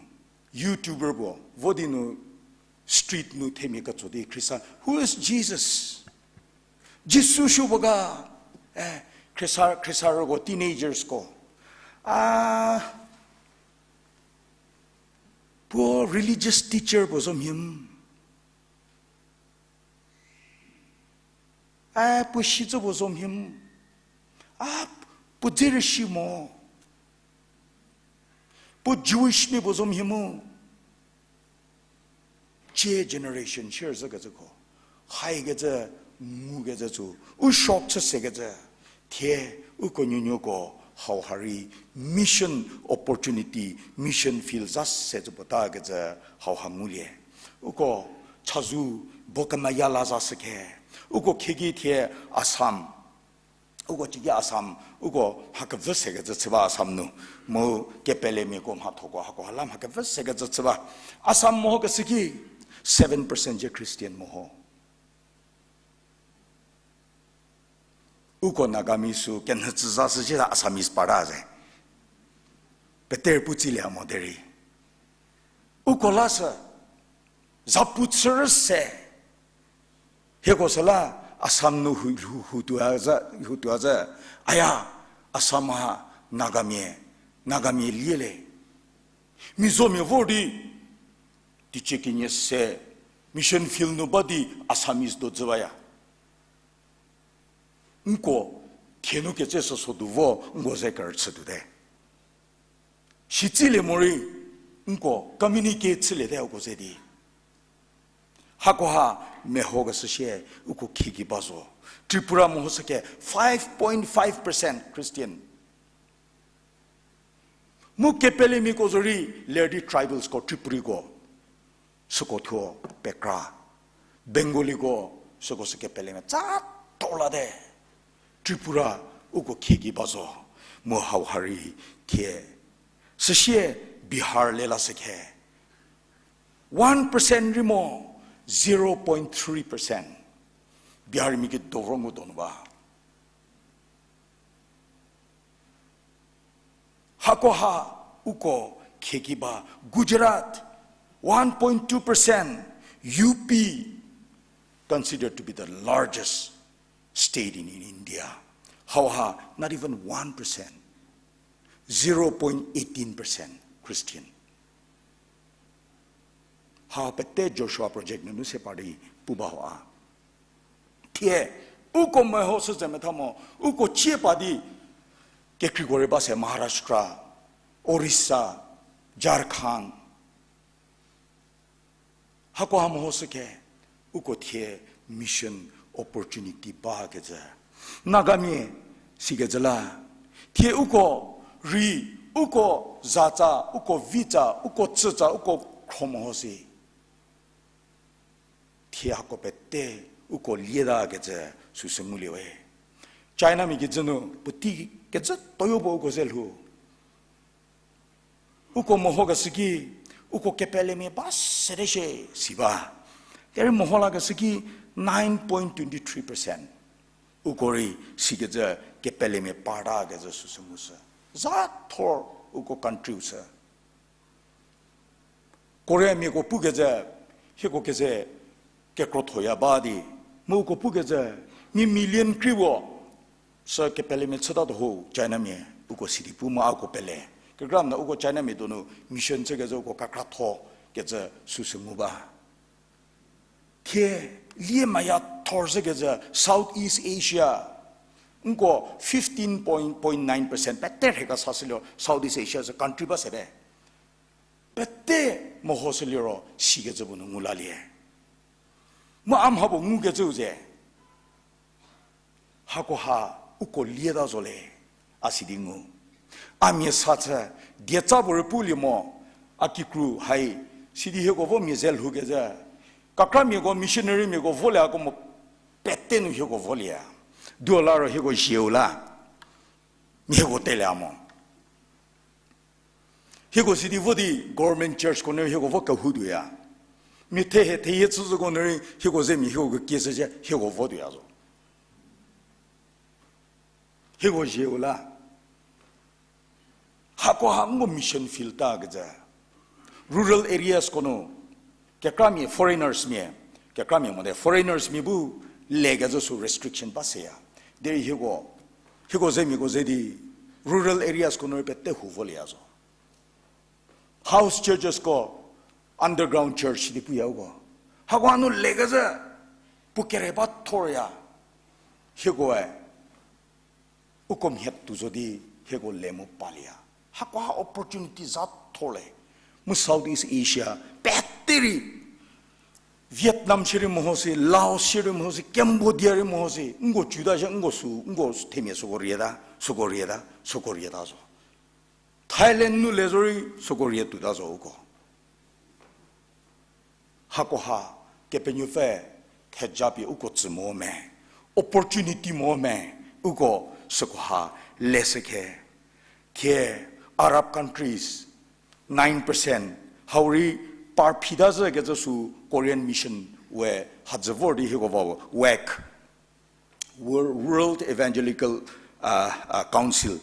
YouTuber puo vo di nu street nu themia ketso di Khrista, who is Jesus? Jisu supuo ga, eh, Khrista, Khrista rüko teenagers ko. A, puo religious teacher puo zo mhie mu. A, puo shicü puo zo mhie mu. A, puo dze rüshi mo. Puo Jewish mia puo zo mhie mu. Cie generation share zhükecüko. Haikecü, ngukecü tsü. U shock chü sekecü. Thie, uko nuonuoko, hau harei, mission opportunity, mission field za se tsü puotakecü, hau ha ngulie. Uko, chazou, bo kemeyala za sükhe. Uko khieki thie, Assam. Uko cieki Assam, uko mha kevü sekecü chü ba Assam nu. Mu kepelemiako mhathoko hako hala mha kevü sekecü chü ba. Assam mehokeshü ki, Seven percent cie Christian meho. Uko Nagamese sü kenhü tsü za shü cie Assamese parta ze. Peter pu tsilie mo derei. Uko la sü, zapu chürü se. Hieko süla Assam nu hu, hu, hutuo a zü, hutuo a zü. Aya, Assam ha Nagamia, Nagamia lie le. Mizomia vor di, teicie kenie se, mission field nu ba di Assamese do zü baya. Nko, thie nu ketse sü sodu vo, nko ze kerüchü tuote. Sitsi le morei, nko communicate chüliete uko ze di. Hakoha mehokeshü sie uko khieki ba zo. Tripura mehoshüke five point five percent Christian. Mu kepelemiako zorei ler di tribalsko, Tripuriko, süko thuo pekra. Bengaliko, süko sü kepelemia tsa tholate. Tripura uko khieki ba zo, mu hauha rei thie. Süsie Bihar le lashükhe. One percent rei mo, zero point three percent. Biharmia ki dovro ngu donu ba. Hakoha uko khieki ba, Gujarat, one point two percent, U P, considered to be the largest state in, in India. Hauha, not even one percent, zero point eighteen percent Christian. Ha pete Joshua Project nunu se par di pu ba ho a. Thie, uko mehoshü ze metha mo, uko cie pa di, kekreiko rei ba se Maharashtra, Orissa, Jharkhand. Hakoha mehoshükhe, uko thie mission opportunity bakecü. Nagamia sikecü la, thie uko rei, uko zatsa, uko vitsa, uko tsütsa, uko khro meho si. Thie hako pete uko lietakecü süsü ngulie we. Chinamia kijü nu puotei kecü toyo puo uko ze lhou. Uko mehokeshü ki, uko kepelemia ba sede shie si ba. Derei meho lakeshü ki nine point twenty three percent. Uko rei sikecü kepelemia partakecü süsü ngushü. Za thor uko countryu sü. Koreamiako pukecü, hieko keze kekrothoya ba di, mu uko pukecü, mia million kri puo, sü kepelemia chütatuo ho Chinamia, uko sidi pu mu a uko pele. Kekramia uko Chinamia donu mission chükecü uko kekratho kecü süsü ngu ba. Thie lie maya thor zhükecü South East Asia, nko fifteen point nine percent pete rhekesa shülie South East Asia sü country ba sete. Pete mehoshü liro sikecü puo nu ngu lalie. Mu a mha puo ngukecüu ze. Hakoha uko lieta zo le, a sidi ngu. A mia sa chü, dietsa puo rei pulie mo, a kikru hai, sidi hieko vo mia ze lhoukezhü. Kakramiako, missionarymiako volie ako mo, pete nu hieko volie. Duo la ro hieko zieu la, mia hieko telie mo. Hieko sidi vo di government churchko nu hieko vo kehoutuoya. Mia thehe theyie chüzhüko nu rei hieko zemia hieko kekieshü zhie hieko votuoya zo. Hieko zieu la. Hakoha nko mission field ta kecü. Rural areasko nu kekramia foreignersmia, kekramia mote foreignersmia bu lekecü sü restriction ba seya. Derei hieko, hieko zemiako ze di rural areasko nu rei pete hu volieya zo. House churchesko, underground church di puya uko. Hakoha nu lekecü puo kere ba thorya. Hieko e, uko mhie tuo zo di hieko le mu palieya. Hakoha opportunity za thor le. Mu South East Asia pete rei, Vietnam shierei meho si, Laos shierei meho si, Cambodia rei meho si, nko chuta zhie nko sü, nko themia süko rieta, süko rieta, süko rieta zo. Thailand nu le zorei süko rie tuota zo uko. Hakoha Kepenuopfü thejapie uko tsü mo me, opportunity mo me, uko sükoha leshükhe. Thie Arab countries nine percent, hau rei par phita zhükecü sü Korean mission we hadzü vor di hieko va WEC, Wor-, World Evangelical, uh, uh, Council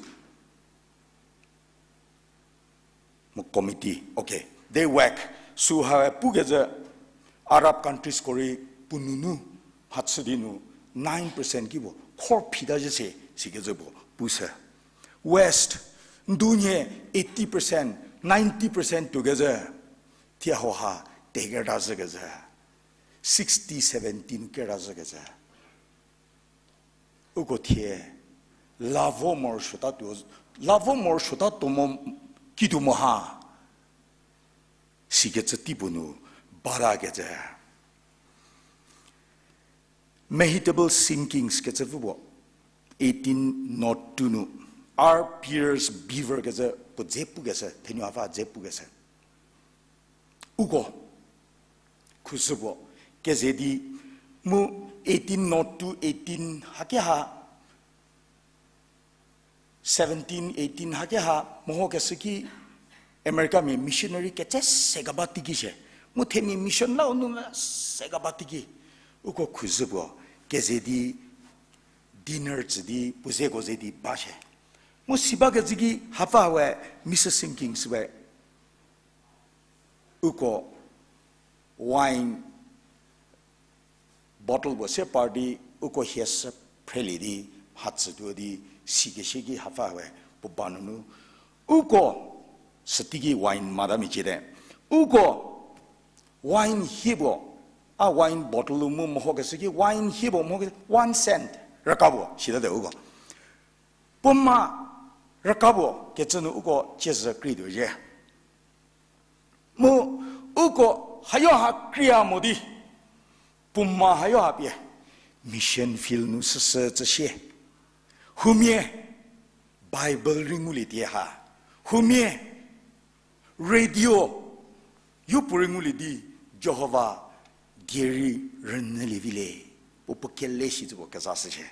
mu committee, okay, de WEC, sü ha pukecü Arab countriesko rei puo nunu mhachü di nu nine percent ki puo khor phita zhü se, sikecü puo pushü. West, ndunhie eighty percent, ninety percent tuokecü, thie hauha tekerazhükecü, sixty seventy nu kerazhükecü. Uko thie, lavo morosuota tuo, lavo morosuota tuo mo, kituo mo ha, sikecü tei puo nu, batakecü. Mehitable sinkings kecü pfü puo, eighteen nought two nu, R Pierce Beaver kecü puo dze pukeshü, thenuo hapfü dze pukeshü. Uko, khushü puo, keze di, mu eighteen nought two eighteen haki ha, seventeen eighteen haki ha, mehokeshü ki Americamia missionary ketse se keba teiki shie. Mu themia mission la u nu se keba teiki. Uko khushü puo, keze di dinner tsü di, puo zeko ze di ba shie. Mu si bakecü ki hapfü we, Mrs Sinkings we, uko wine bottle puo se par di, uko hie sü phrelie di, mhatsütuo di, sikeshü ki hapfü we, puo ba nunu. Uko, süteiki wine mata meciete. Uko, wine hie puo, a wine bottle mu mehokeshü ki wine hie puo mehokeshü one cent, rüka puo, sitade uko. Puoma rüka puo kecü nu uko ciezü kreituo zhie. Mu uko hayo ha kria mo di, puoma hayo ha pie, mission field nu süsü tsüsie. Humia Bible rei ngulie tie ha. Humia radio yopuorei ngulie di Jihova die rei rünyülie vi le, puo puo kele shi tsü puo keza shüshie.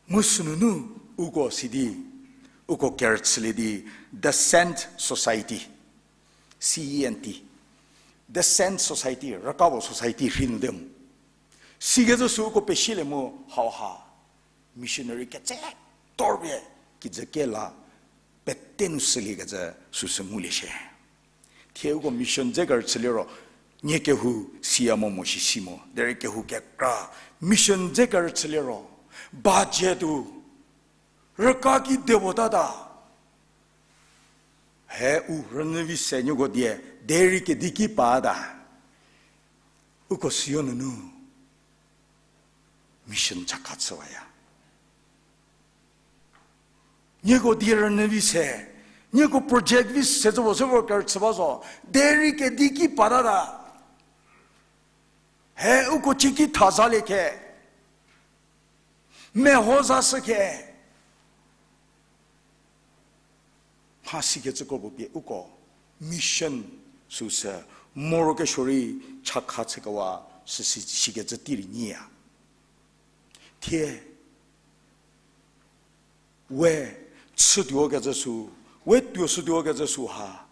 Mu sünunu uko sidi, uko kerüchülie di The Cent Society, C E N T, The Cent Society, rüka puo society rhei nu te mu. Sikecü sü uko pesilie mu hauha missionary ketse torpie kijü kela pete nu süliekecü süsü ngulie shie. Thie uko mission dze kerüchüliro, nie kehou siya mo mo shi si mo, derei kehou kekra mission dze kerüchüliro, budget-u rüka ki de votata. He u rünyü vi se nieko die, derei kedi ki pata. Uko siyo nunu mission chakha chüwaya. Nieko die rünyü vi se, nieko project vi se zo, se vor kerüchü ba zo, derei kedi ki patata. He uko cieki thazalie khe, meho zashü khe. Mha sikecü kro puo pie uko mission süsü morokesuo rei chakha chükewa süsü sikecü tei rei nyiya. Thie we chütuokecü sü, we tuoshütuokecü sü ha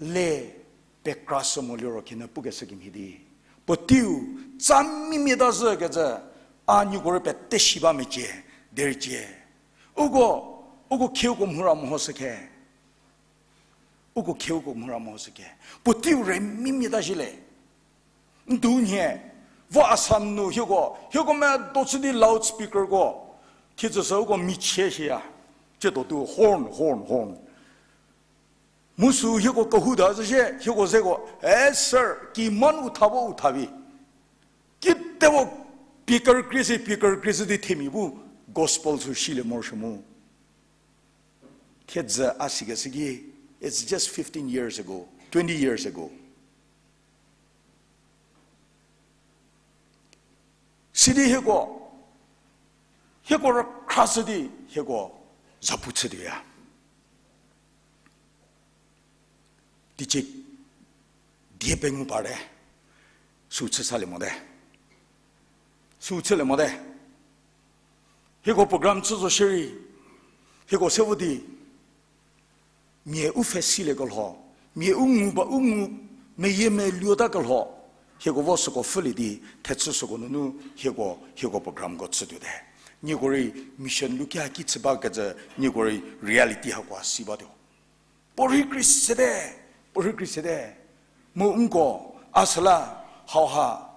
le pekrashü mo liro khinhie pukeshü kemhie di, puoteiu tsa mimie ta zhükecü, a nieko rei pete si ba mecie, derei cie. Uko, uko khieuko mhura mehoshü khe. Uko khieuko mhura mehoshü khe. Puoteiu rei mimie ta zhie le. Ndu nhie, vo Assam nu hieko, hieko medo chü di loudspeakerko, thie tsüsü uko michie shiya, tsiedo tu horn, horn, horn. Mu sü hieko kehouta zhie, hieko zeko, eh, sir, kimono u tha vo u tha vi. Kitevo pie kerükrie si, pie kerükrie si di themia bu gospel sü silie morosuo mu. Thiedzü a sikeshü ki, it's just fifteen years ago, twenty years ago. Sidi hieko, hieko rükhrashü di hieko zapu chütuoya. Teicie die pengou parte, sü chü salie mote. Sü chülie mote. Hieko program chü zo shierei, hieko se vo di, mia u pfhe silieko lho, Mia u ngu ba u ngu meyie meluota kelho, hieko vo süko pfhülie di, thechü süko nunu hieko, hieko programko chütuote. Nieko rei mission lukia ki chü bakecü, nieko rei reality hako si batuo. Puorhi kri sete, puorhi kri sete. Mu nko, a süla, hauha,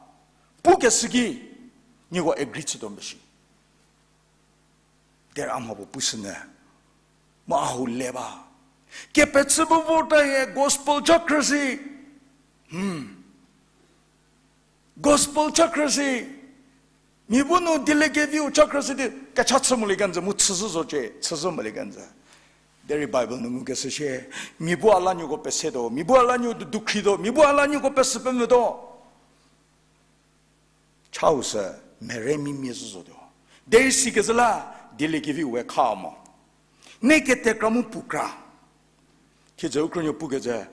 pukeshü ki, nieko agree chütuo mbeshi. Derei a mha puo pushünyü. Mu a hau le ba. Kepechü bu vorta hie gospel cha khrüsi. Gospel cha khrüsi. Mia bu nu dieliekeviu cha khrüsi di kecha chü molie kenjü mu chüzhü zocie, chüzhü molie kenjü. Derei Bible nu ngukeshü shie, mia bu a la nieko pesetuo, mia bu a la nieko dukhrituo, mia bu a la nieko pesü pemvütuo. Chau sü mere mimie zhü zotuo. Derei sikecü la, dieliekeviu we kha mo. Ne ketekra mu pukra. Thiedzü u krünuo pukecü,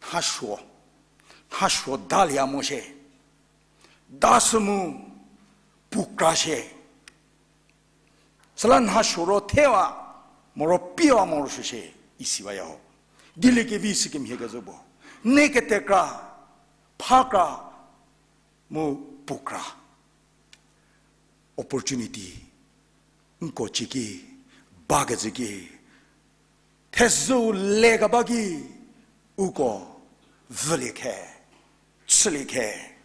nhasuo. Nhasuo dalie mo shie. Dasü mu pukra shie. Süla nhasuo ro thewa, moro piewa morosuo shie, isi baya ho. Dieliekevi sikemhie kezhü puo. Ne ketekra, phakra, mu pukra. Opportunity, nko cieki, bakecü ki, thezhüu lekeba ki, uko, vülie khe, chülie khe,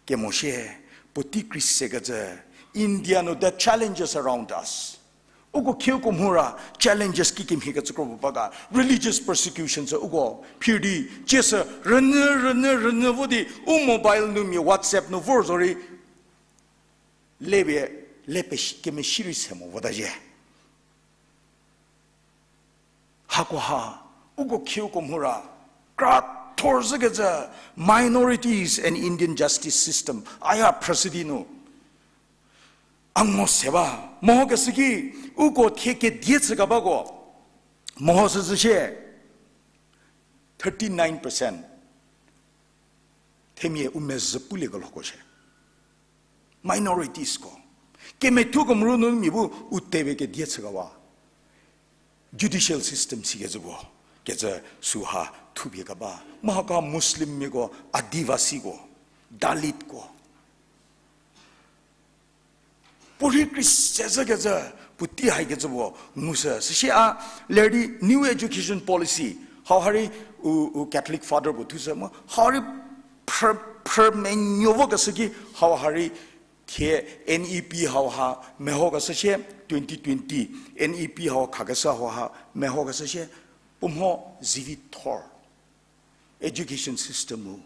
kemo shie, puotei kri sekecü, India nu the challenges around us. Uko khieko mhura challenges kikemhie kecü kro puo ba ga, religious persecution sü uko phir di, cie sü rünyü, rünyü, rünyü vo di, u mobile nu mia WhatsApp nu vor zorei, le pie, le pe kemesi rei se mo vota zhie. Hakoha, uko khieko mhura, kra thor zhükecü, minorities and Indian justice system, aya phrüshü di nu. A ngo se ba, mehokeshü ki, uko thie kedie chükebako, mehoshü zhü shie, thirty-nine percent, themia u mezhü pulie kelhoko shie. Minorities ko. Kemethuo kemuru nu mia bu u tepie kedie chükewa. Judicial system sikecü puo, kecü süha thupie keba. Mu hako Muslimmiako, Adivasiko, Dalitko. Puorhi kri se zhükecü, puotei haikecü puo, ngu sü. Süsie a, ler di New Education Policy, hau ha rei u, u Catholic Father puo thushü mu, hau rei phrü, phrü menuo vokeshü ki, hau ha rei thie N E P hau ha mehokeshü shie, twenty twenty, N E P hau khakeshü hau ha mehokeshü shie, puo mho zivi thor. Education system-u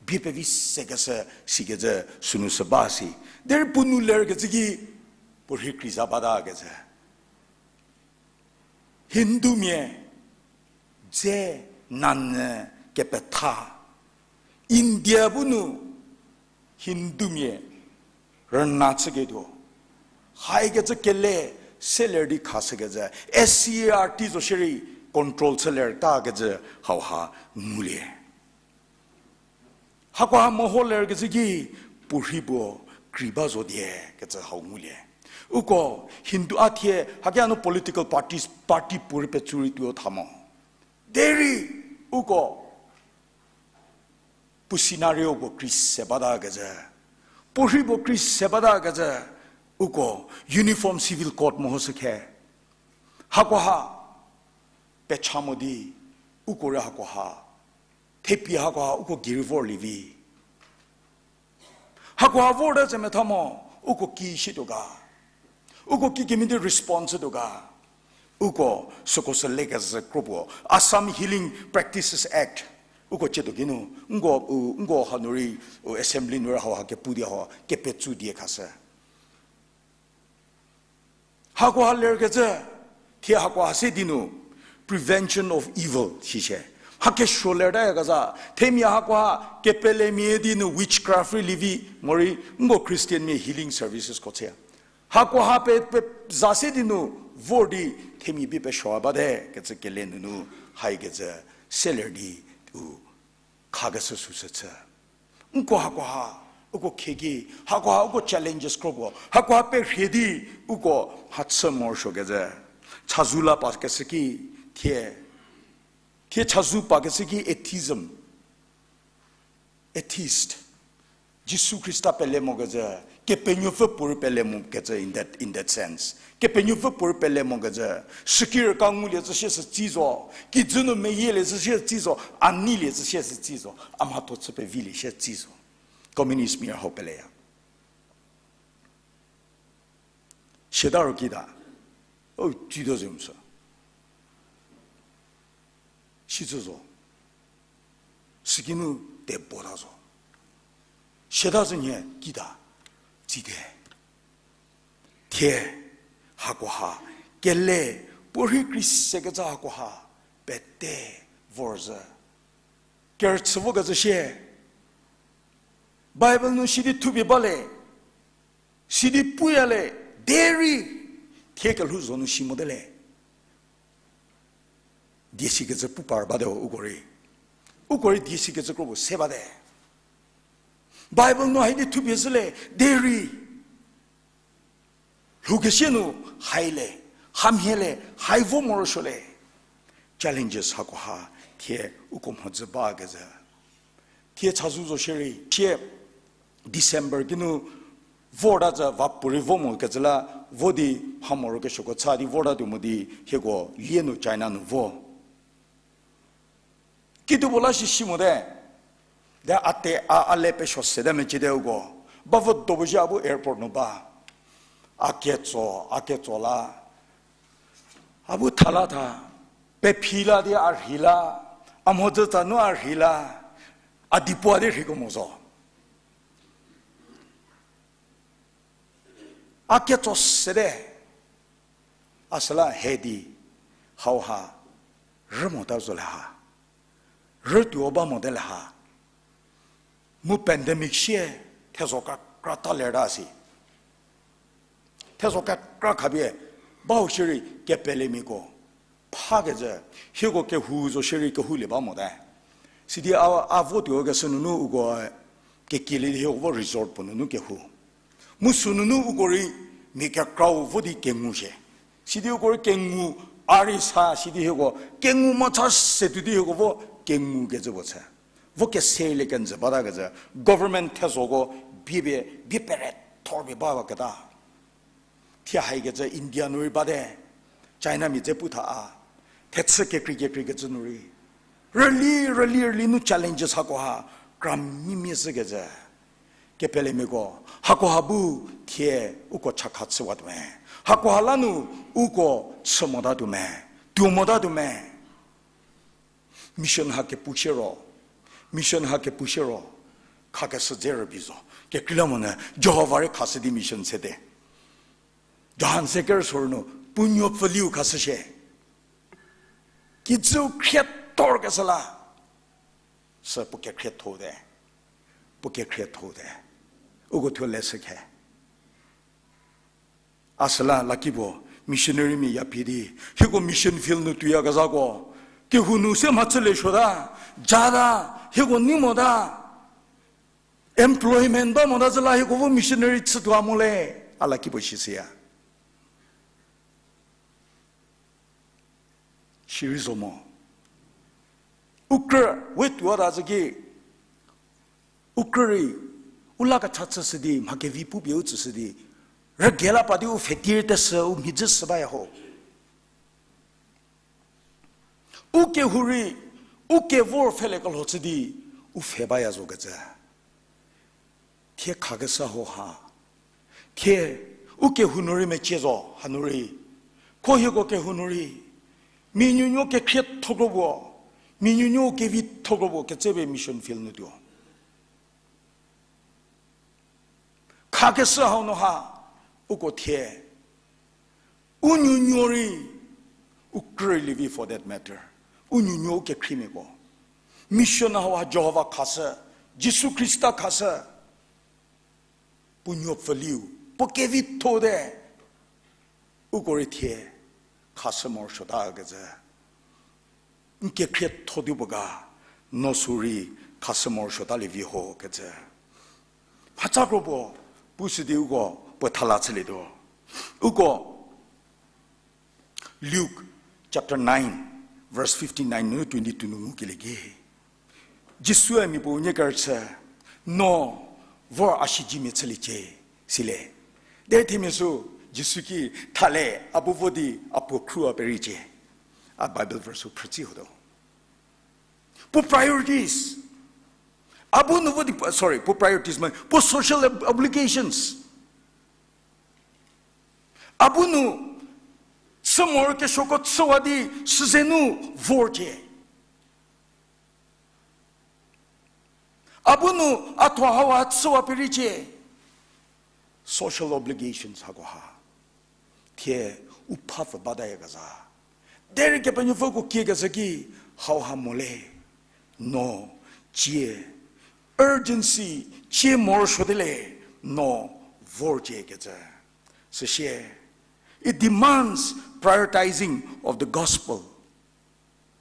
bie pevi sekeshü sikecü sünu sü ba si. Derei puo nu lerkecü ki puorhi kri za batakecü. Hindumia dze nanyü kepetha. India bu nu Hindumia rüna chüketuo. Haikecü kele seler di khashükecü, S C E R T zo shierei control chülertakecü hauha ngulie. Hakoha meho lerkecü ki puorhi puo kri ba zo die kecü hau ngulie. Uko Hindu a thie, hakia nu political parties, party puorei petsu rei tuo tha mo. Derei uko puo scenario puo kri se batakecü, puorhi puo kri se batakecü, uko Uniform Civil Code mehoshü khe. Hakoha pecha mo di, uko rei hakoha, thepie hakoha uko gei rei vorlie vi. Hakoha vorte ze metha mo, uko ki shituo ga. Uko kikemhie di response shituo ga. Uko süko sü lekecü kro puo Assam Healing Practices Act uko tsietuo ki nu, nko, u, nko hanu rei, u assembly nu rei hauha kepu di hau kepetsu die khashü. Hakoha lerkecü, thie hakoha se di nu, prevention of evil, sishie. Mha kesuo lertayakezha, themia hakoha kepelemia di nu witchcraft rei lievi, morei nko Christian mia healing services ko chüya. Hakoha pe, pe za se di nu vor di themia bie pesuo bate kecü kele nunu haikecü seler di u khakeshü süsü chü. Nko hakoha, uko khieki, hakoha uko challenges kro puo, hakoha perhie di uko mhachü morosuokecü. Chazou la pakeshü ki thie Thie chazou pakeshü ki atheism, atheist. Jisu Khrista pele mokecü, Kepenuopfü puorei pele mokecü in that, in that sense. Kepenuopfü puorei pele mokecü, süki rüka ngulie zü shie sü tsi zo, kijü nu meyielie zü shie sü tsi zo, a neilie zü shie sü tsi zo, a mhatho chü pevilie shie tsi zo. Communist mia hau peleya. Siata ro kita, o, tsito ze msü. Sicü zo. Sükinu te bota zo. Siata zü nhie kita, tsite. Thie, hakoha, kele, puorhi kri sekecü hakoha, pete, vorzhü. Kerüchü vokecü shie. Bible nu sidi thupie bale, sidi puya le, derei, thie kelhou zo nu si mote le. Die sikecü pu par bate uko rei. Uko rei die sikecü kro puo se bate. Bible nu haidi thupie zhü le, derei. Lhoukesie nu hai le, hamhie le, hai vo morosuo le. Challenges hakoha, thie uko mhodzü bakecü. Thie chazou zo shierei, thie December kinu vorta zü va puorei vo mokecü la, vo di mha morokesuoko cha di vorta tuo mo di hieko lie nu China nu vo. Kituo puo la shi si mote. De a te a, a le pesuo sete meciete uko. Ba vo do puo zhie a bu airport nu ba. A ketso, a ketso la. A bu tha la tha. Pephi la di a rhei la. A mhodzü tsa nu a rhei la. A di puo a di rheiko mo zo. A ketso sete. A süla he di, hauha, rü mota zo le ha. Rütuo ba mote le ha. Mu pandemic sie, thezho kekra ta lerta si. Thezho kekra khapie, bau shierei kepelemiako. Phakecü, hieko kehou zo shierei kehoulie ba mote. Sidi a, a votuo keshü nunu uko kekielie di hieko vo resort puo nunu kehou. Mu sü nunu uko rei mia kekrau vo di kengu shie. Sidi uko rei kengu a rei sa sidi hieko kengu mhacha se tuo di hieko vo kengu kecü puo chü. Vo keselie kenjü bata kecü government thezhoko bie pie, bie pere thor pie ba keta. Thie haikecü India nu rei bate, China mia dze pu tha a, thechü kekrei kekrei kecü nu rei. Rüli, rüli, rüli nu challenges hakoha, kra mimie zhükecü. Kepelemiako, hakoha bu thie uko chakha chüwatuo me. Hakoha la nu uko chü motatuo me, tuo motatuo me. Mission ha kepu shie ro, mission ha kepu shie ro, khakeshü dze rübei zo. Kekreilamonyü Jihova rei khashü di mission sete. Johan se kerüsuo nu, puo nuo pfüliu khashü shie. Kijüu khrietor keshü la. Sü puo kekhrietho te. Puo kekhrietho te. Uko thuo leshü khe. A süla lakipuo, missionary mia ya phi di, hieko mission field nu tuoyakezhako, kehou nu se mhachülie suota, jata, hieko nei mota, employment ba mota zhü la hieko vo missionary chütuo mo le, a lakipuo sishüya. Sirei zo mo. U krü, we tuota zhü ki, u krü rei, u la kecha chüshü di, mha kevi pupie u tsüshü di, rügei la pa di u pfhetie teshü, u mhidzü shü baya ho. U kehou rei, u kevor pfhele kelho chü di, u pfhe baya zo kecü. Thie khakeshü ho ha. Thie, u kehou nu rei mecie zo, hanu rei. Kho hieko kehou nu rei. Mia nuonuo kekhrietho kro puo. Mia nuonuo kevitho kro puo, ketsepie mission field nu tuo. Khakeshü hau nu ha, uko thie. U nuonuo rei, u krü lievi for that matter. U nuonuo u kekhriemiako. Mission hau ha Jihova khashü, Jisu Khrista khashü. Puo nuo pfüliu, puo kevitho te. Uko rei thie, khashü morosuota kecü. N kekhrietho di puo ga, no sü rei khashü morosuotalie vi ho kecü. Mhacha kro puo, pushü di uko puo thala chülietuo. Uko Luke chapter nine, Verse fifty-nine nu twenty-two nu ngukelie ki, Jisue mia puo unie kerüchü, no vor a shijimia chüliecie, sile. Derei themia sü Jisu ki thale, a bu vo di a puo khruwa periecie. A Bible verse-u phrütsi hotuo. Puo priorities. A bu nu vo di, sorry, puo priorities mo, puo social ob-, obligations. A bu nu chü morokesuoko chüwa di süze nu vorcie. A bu nu a thuo hauha chüwa periecie. Social obligations hako ha. Thie u phapfü batayakezha. Derei Kepenuopfü uko kiekecü ki hauha mo le. No, cie, urgency, cie morosuote le, no, vorciekecü. Süsie, it demands prioritizing of the gospel,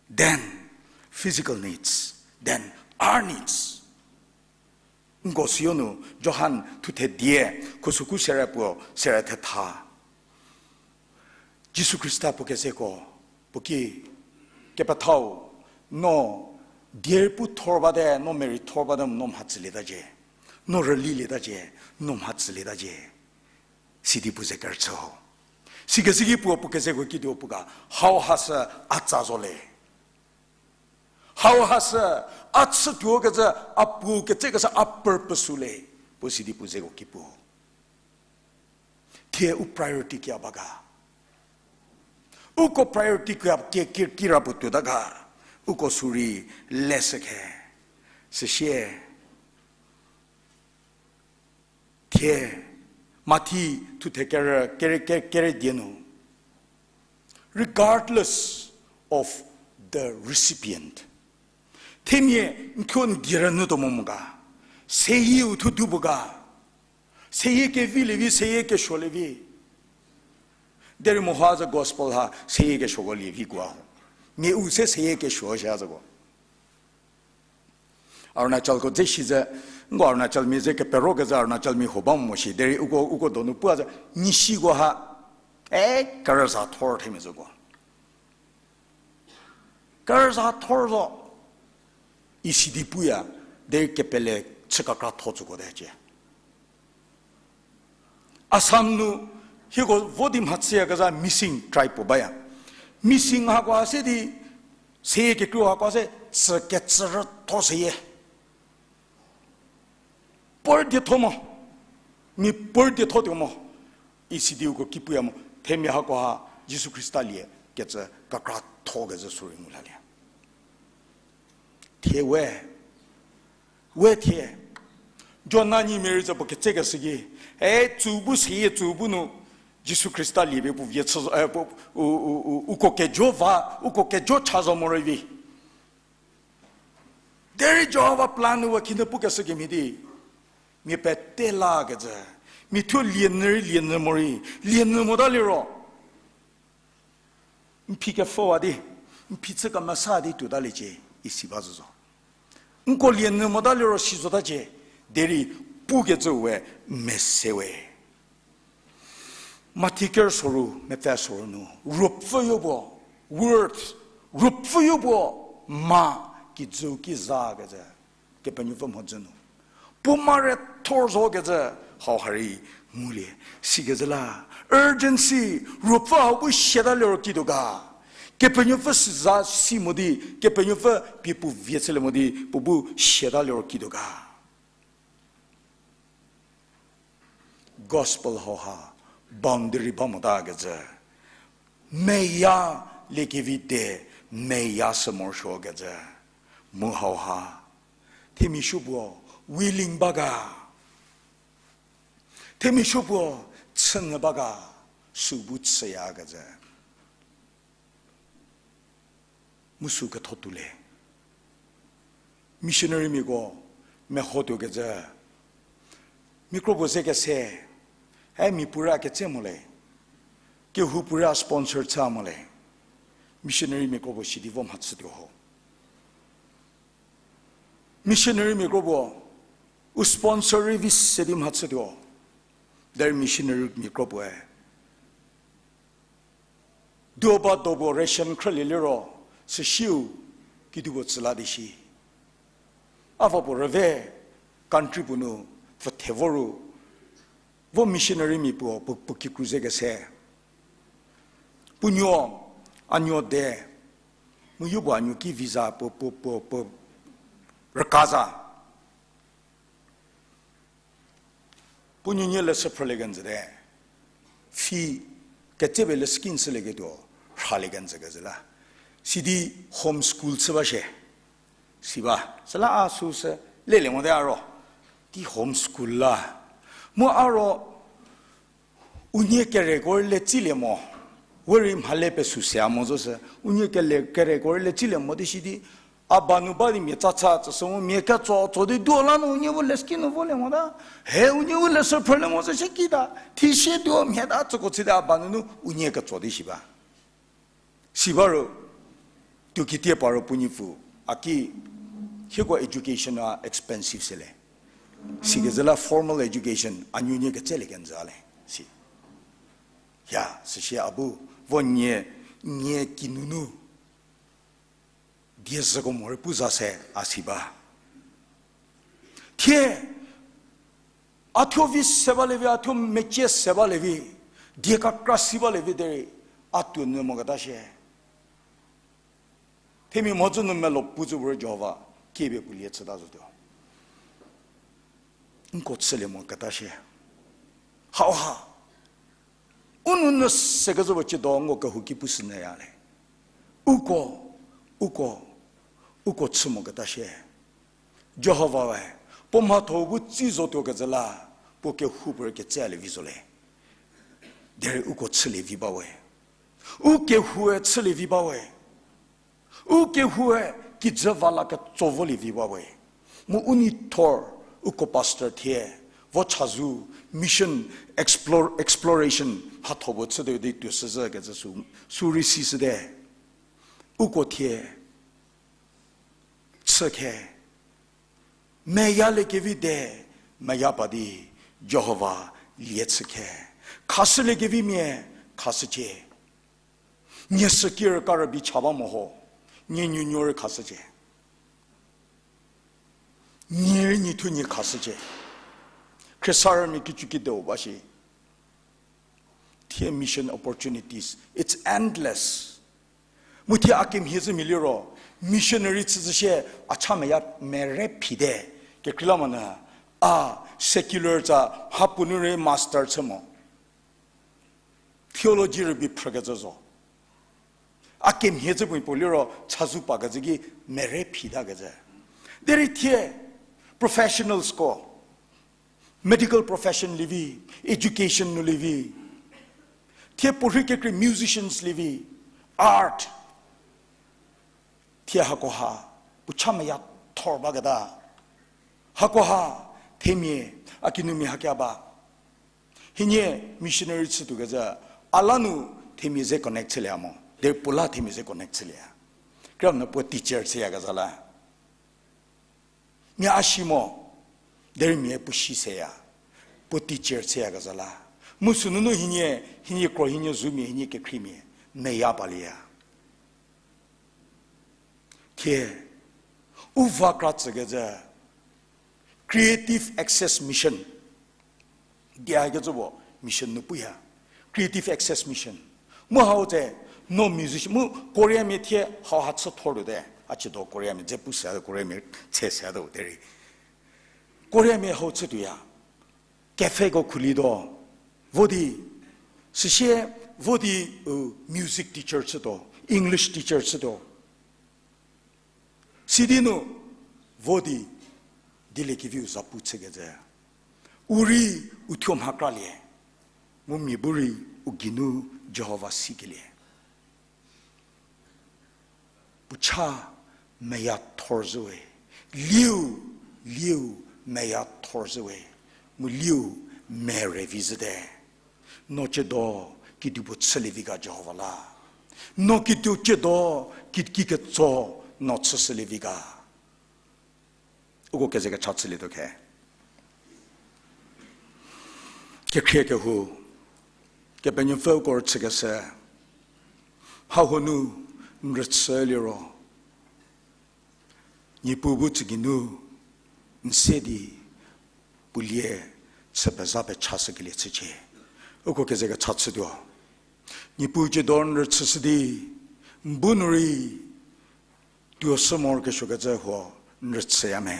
then physical needs, then our needs. Nko süyo nu, Johan thuthe die, khusoku sere puo, sere thetha. Jisu Khrista puo kezeko, puo ki, kepethau, no, die pu thor bate, no merei thor bate, no mhatsülietacie. No rülilietacie, no mhatsülietacie. Sidi puo ze kerüchü ho. Sikecü ki puo, puo kezeko kituo puo ga, hauha sü a tsa zo le. Hauha sü a chütuokecü, a puo ketsekeshü a purpose-u le. Puo sidi puo zeko ki puo. Thie u priority kia ba ga. Uko priority kia ki, ki, kira puo tuota ga. Uko sü rei leshü khe. Süsie. Thie, Mathi thuthe kerü, kerü, kerü, kerü die nu. Regardless of the recipient. Themia n thuo n die rünyütuo mo mo ga. Seyie u thuo du puo ga. Seyie kevilie vi, seyie kesuolie vi. Derei mo ha zü gospel ha, seyie kesuoko lie vi kuo ho. Mia u se seyie kesuo shi ha züko. Arunachalko dze shi zü, nko Arunachalmia ze kepero kezü Arunachalmia huo ba mo shi, derei uko, uko donu puo zü, nyisiko ha, e, kerüza thor themia züko. Kerüza thor zo, isidi puya, derei kepele chü kekra tho tsüko te cie. Assam nu hieko vo di mhatsüyakezha missing tribe puo baya. Missing hako ha se di, seyie kekreiu hako ha se, tsü kecü rütho seyie. Puo rei dietho mo. Mia puo rei dietho tuo mo. Isidi uko ki puya mo. Themia hako ha Jisu Khrista lie kecü kekra tho kezü sü rei ngu lalie. Thie we, we thie. Jona nyimia rei zü puo ketsekeshü ki, e, tsü bu seyie tsü bu nu, Jisu Khrista lie pie puo vie chü zo, e, puo, u, u, u, uko kejo va, uko kejo cha zo morei vi. Derei Jihova plan nu we khinhie pukeshü kemhie di, mia pete lakecü, mia thuo lienyü rei lienyü morei, lienyü mota liro. N phi kepfüwa di, n phi chü kemesa di tuotaliecie, isi ba zo zo. Nko lienyü mota liro si zotacie, derei pukecü we mese we. Mathi ker soru, mepfü soru nu, ruopfüyo puo, worth, ruopfüyo puo, ma, kijü ki zakecü. Kepenuopfü mhodzü nu. Puo ma re thor zo kecü hau ha rei ngulie. Sikecü la, urgency, ruopfü hau bu siata liro kituo ga. Kepenuopfü süza si mo di, Kepenuopfü pie puo vie chülie mo di, puo bu siata liro kituo ga. Gospel hau ha boundary ba motakecü. Meya liekevi de meya sü morosuokecü. Mu hau ha. Themia supuo willing ba ga. Themia supuo chünyü ba ga. Sü bu chüyakecü. Mu sü ketho tuo le. Missionary miako meho tuokecü. Mia kro puo ze kese, e mia puo rei a ketse mo le. Kehou puo rei a sponsor chü mo le. Missionary mia kro puo sidi vo mhachütuo ho. Missionary mia kro puo, u sponsor rei vi se di mhachütuo. Derei missionary mia kro puoe duo ba do puo ration khrülie liro, Süsiu, kedipuo tsü la di shi. A va puo rüve country puo nu pfüthe vo ru, vo missionary mia puo, puo, puo kikru ze kese. Puo nuo, a nuo de, mu yopuo a nuo ki visa puo, puo, puo, puo rüka za. Puo nuonie leshü phrülie kenjü te. Fee ketsepie leshü ki n shülieketuo, rhalie kenjü kezhü la. Sidi home school chü ba shie. Si ba, süla a süsü lelie mote a ro. Di home school la. Mu a ro, unie kereko rei letsilie mo. We rei mhale pesu se a mo zo sü. Unie kele-, kereko rei letsilie mo di shi di. A ba nu ba di mia tsa tsa tsüshü mu mia ketso tso di duo la nu unie bu leshü ki nu volie mota. He unie bu leshü phrülie mo zo shie kita. Thisie duo mhie ta tsüko chü di a ba nunu unie ketso di shi ba. Si ba ro, tuo kitie pa ro puo nyi pfü, a ki, hieko education a expensive se le. Sikezhü la formal education, a nuonie ketselie kenjü a le. Si. Ya, süsie a bu, vo nie, nie kinunu. Die zhüko morei pu za se a si ba. Thie, a thuo vi se balie vi, a thuo mecie se balie vi, die kekra si balie vi derei, a tuo nyü moketa shie. Themia mhodzü nu melo pu zü puorei Jihova, kiepie puo lie chüta zotuo. Nko chülie moketa shie. Hauha. U nou nyü sekezhü puo ciedo nko kehouki pushü nyüya le. Uko, uko, uko chü moketa shie. Jihovae, puo mhatho bu tsi zotuo kezhü la, puo kehou puorei ketse a lie vi zo le. Derei uko chülie vi ba we. U kehoue chülie vi ba we. U kehoue kijü va la ketso volie vi ba we. Mu u neithor, uko pastor thie, vo chazou, mission, explore, exploration, mhatho puo chüte di tuo shüzhü kecü sü, sü rei sishüte. Uko thie, chü khe, meyaliekevi de, meya pa di, Jihova lie chü khe. Khashüliekevimia, khashücie. Nie süki rüka rübei cha ba moho, nie nuonuo rei khashücie. Nie rei nie thuo nie khashücie. Khriesarümia kicükideu ba shi. Thie mission opportunities, it's endless. Mu thie a kemhie zhü mia liro, missionary chü zhü shie, a cha meya mere phite, kekreilamonyü, a secular tsa, mhapuo nu rei master chü mo. Theology rübei phrükecü zo. A kemhie zhü puo puo liro, chazou pakecü ki mere phitakecü. Derei thie, professionalsko, medical profession lievi, education nu lievi. Thie puorhi kekrei musicians lievi, art. Thie hakoha, puo cha meya thor baketa. Hakoha, themia, a kinumia hakia ba. Hienie missionary chütuo kezhü, a la nu themia ze connect chülie mo. Derei puo la themia ze connect chülie. Kra nu puo teacher chüyakezha la. Mia a si mo, derei mia puo si seya. Puo teacher chüyakezha la. Mu sünunu hienie, hienie kro hienie zumia hienie kekhriemia, meya palieya. Thie, u va kra tsükezhü, Creative Access Mission. Diakecü puo mission nu puya. Creative Access Mission. Mu hau tse, no musician, mu Koreamia thie hau ha chü thor tuote. A chütuo Koreamia dze pu se, Koreamia tse se tuo derei. Koreamia hau chütuoya. Cafeko khulietuo. Vo di, süsie, vo di, u, music teacher chütuo, English teacher chütuo. Sidi nu, vo di, dieliekeviu zapu chükezhü. U rei, u thuo mha kralie. Mu mia bu rei, u geinu Jihova sikelie. Puo cha meya thor zhüwe, liu, liu meya thor zhüwe, mu liu mere vi zhüte. No ciedo kedipuo chülievi ga Jihova la. No kedipuo ciedo ki, kiketso no chüshülievi ga. Uko keze kecha chülietuo khe. Kekhrie kehou, Kepenuopfü uko rüchükeshü, hau hanu, N rüchü liro, Niepuu bu tsü geinu n se di pulie chü pezha pechashükelie chücie. Uko keze kecha chütuo. Niepuu tsiedo n rüchüshü di, n bu nu rei tuoshü morokesuokecü huo n rüchüya me?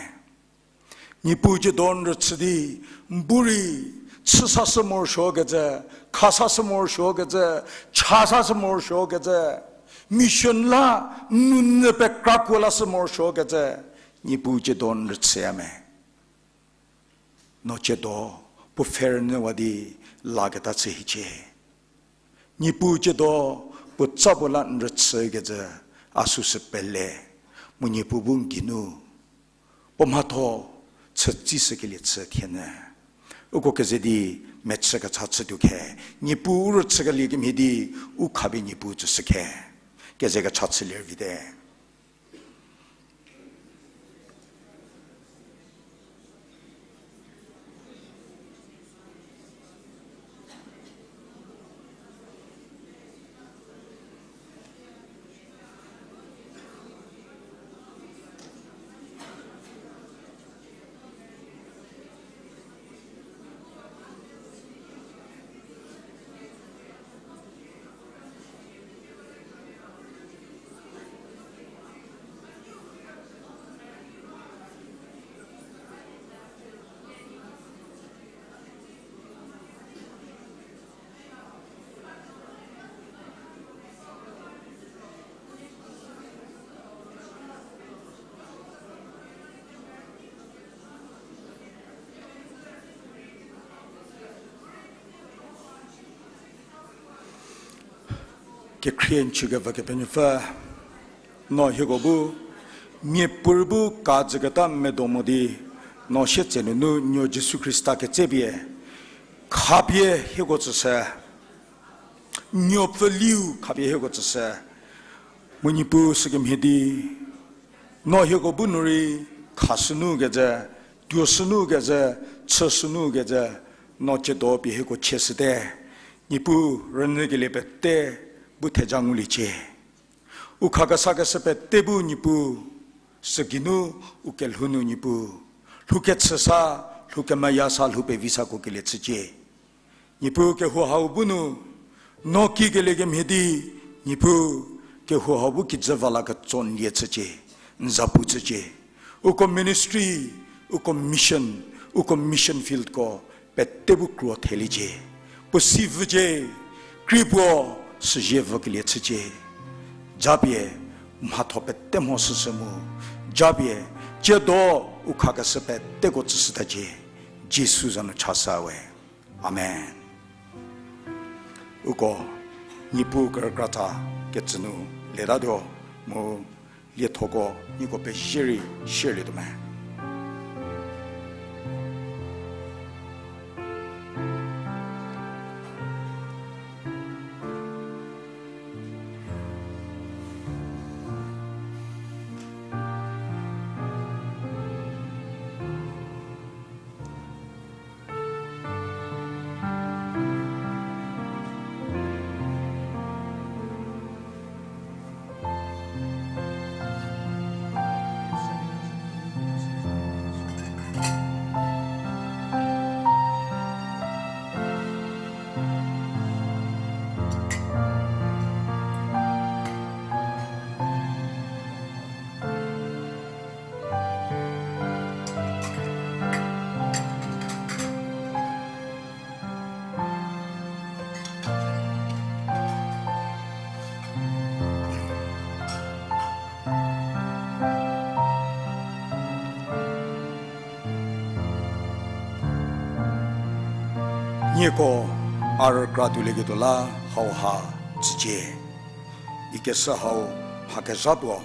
Niepuu tsiedo n rüchü di, n bu rei chüsashü morosuokecü, khasashü morosuokecü, chasashü morosuokecü, mission la n nounyü pekrakuo lashü morosuokecü, Niepuu tsiedo n rüchüya me? No tsiedo puo pfhe rünyüwa di laketa chü hiecie. Niepuu tsiedo puo tsa puo la n rüchükecü a süsü pele, mu Niepuu bu n geinu puo mhatho chütsishükelie chü thienyü. Uko keze di mechü kecha chütuo khe, Niepuu u rüchükelie kemhie di u khapie Niepuu tsüshü khe. Keze kecha chülie rüvite. Kekhrie n chükevü Kepenuopfü, no hieko bu miapuorei bu kajüketa medo mo di, no sietse nunu nuo Jisu Khrista ketsepie khapie hieko tsüshü, nuopfüliu khapie hieko tsüshü. Mu Niepuu sükemhie di, no hieko bu nu rei khashünu kecü, tuoshünu kecü, chüshünu kecü, no tsiedo pie hieko chieshüte. Niepuu rünyükelie pete bu theja nguliecie. U khakesakeshü pete bu Niepuu, sü geinu u kelhou nu Niepuu, lhou kechü sa, lhou kemeya sa, lhou pevi sa kuokelie chücie. Niepuu kehou hau bu nu, no kikelie kemhie di, Niepuu kehou hau bu kijü va la ketso n lie chücie, n zapu chücie. Uko ministry, uko mission, uko mission fieldko pete bu kro theliecie. Puo si vücie, kri puo süzie vükelie chücie. Japie mhatho pete mho süsü mu, japie tsiedo u khakeshü peteko tsüshütacie. Jisu za nu chasa we. Amen. Uko Niepuu kerükra tha kecü nu letatuo mu liethoko nieko pezie rei shierlietuo me. Nieko a rükra tuolieketuo la hauha tsücie. Ikeshü hau mha kezha puo.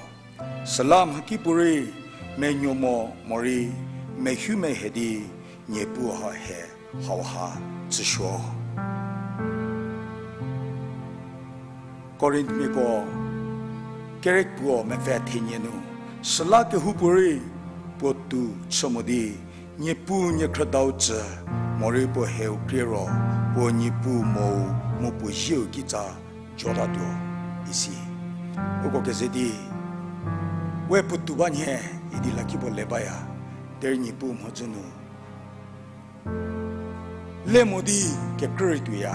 Süla mhakipuorei menuo mo morei mehu mehe di Niepuu ha he hauha tsüsuo. Korinthmiako kerek puo mepfü thenie nu, süla kehoupuorei puotou chü mo di, Niepuu niekhrüdau tsü, morei puo heu krie ro, puo Niepuu mou mu puo zieu kitsa jotatuo, isi. uko keze di, we puotou ba nhie idi lakipuo le baya, derei Niepuu mhodzü nu le mo di kekrü rei tuoya.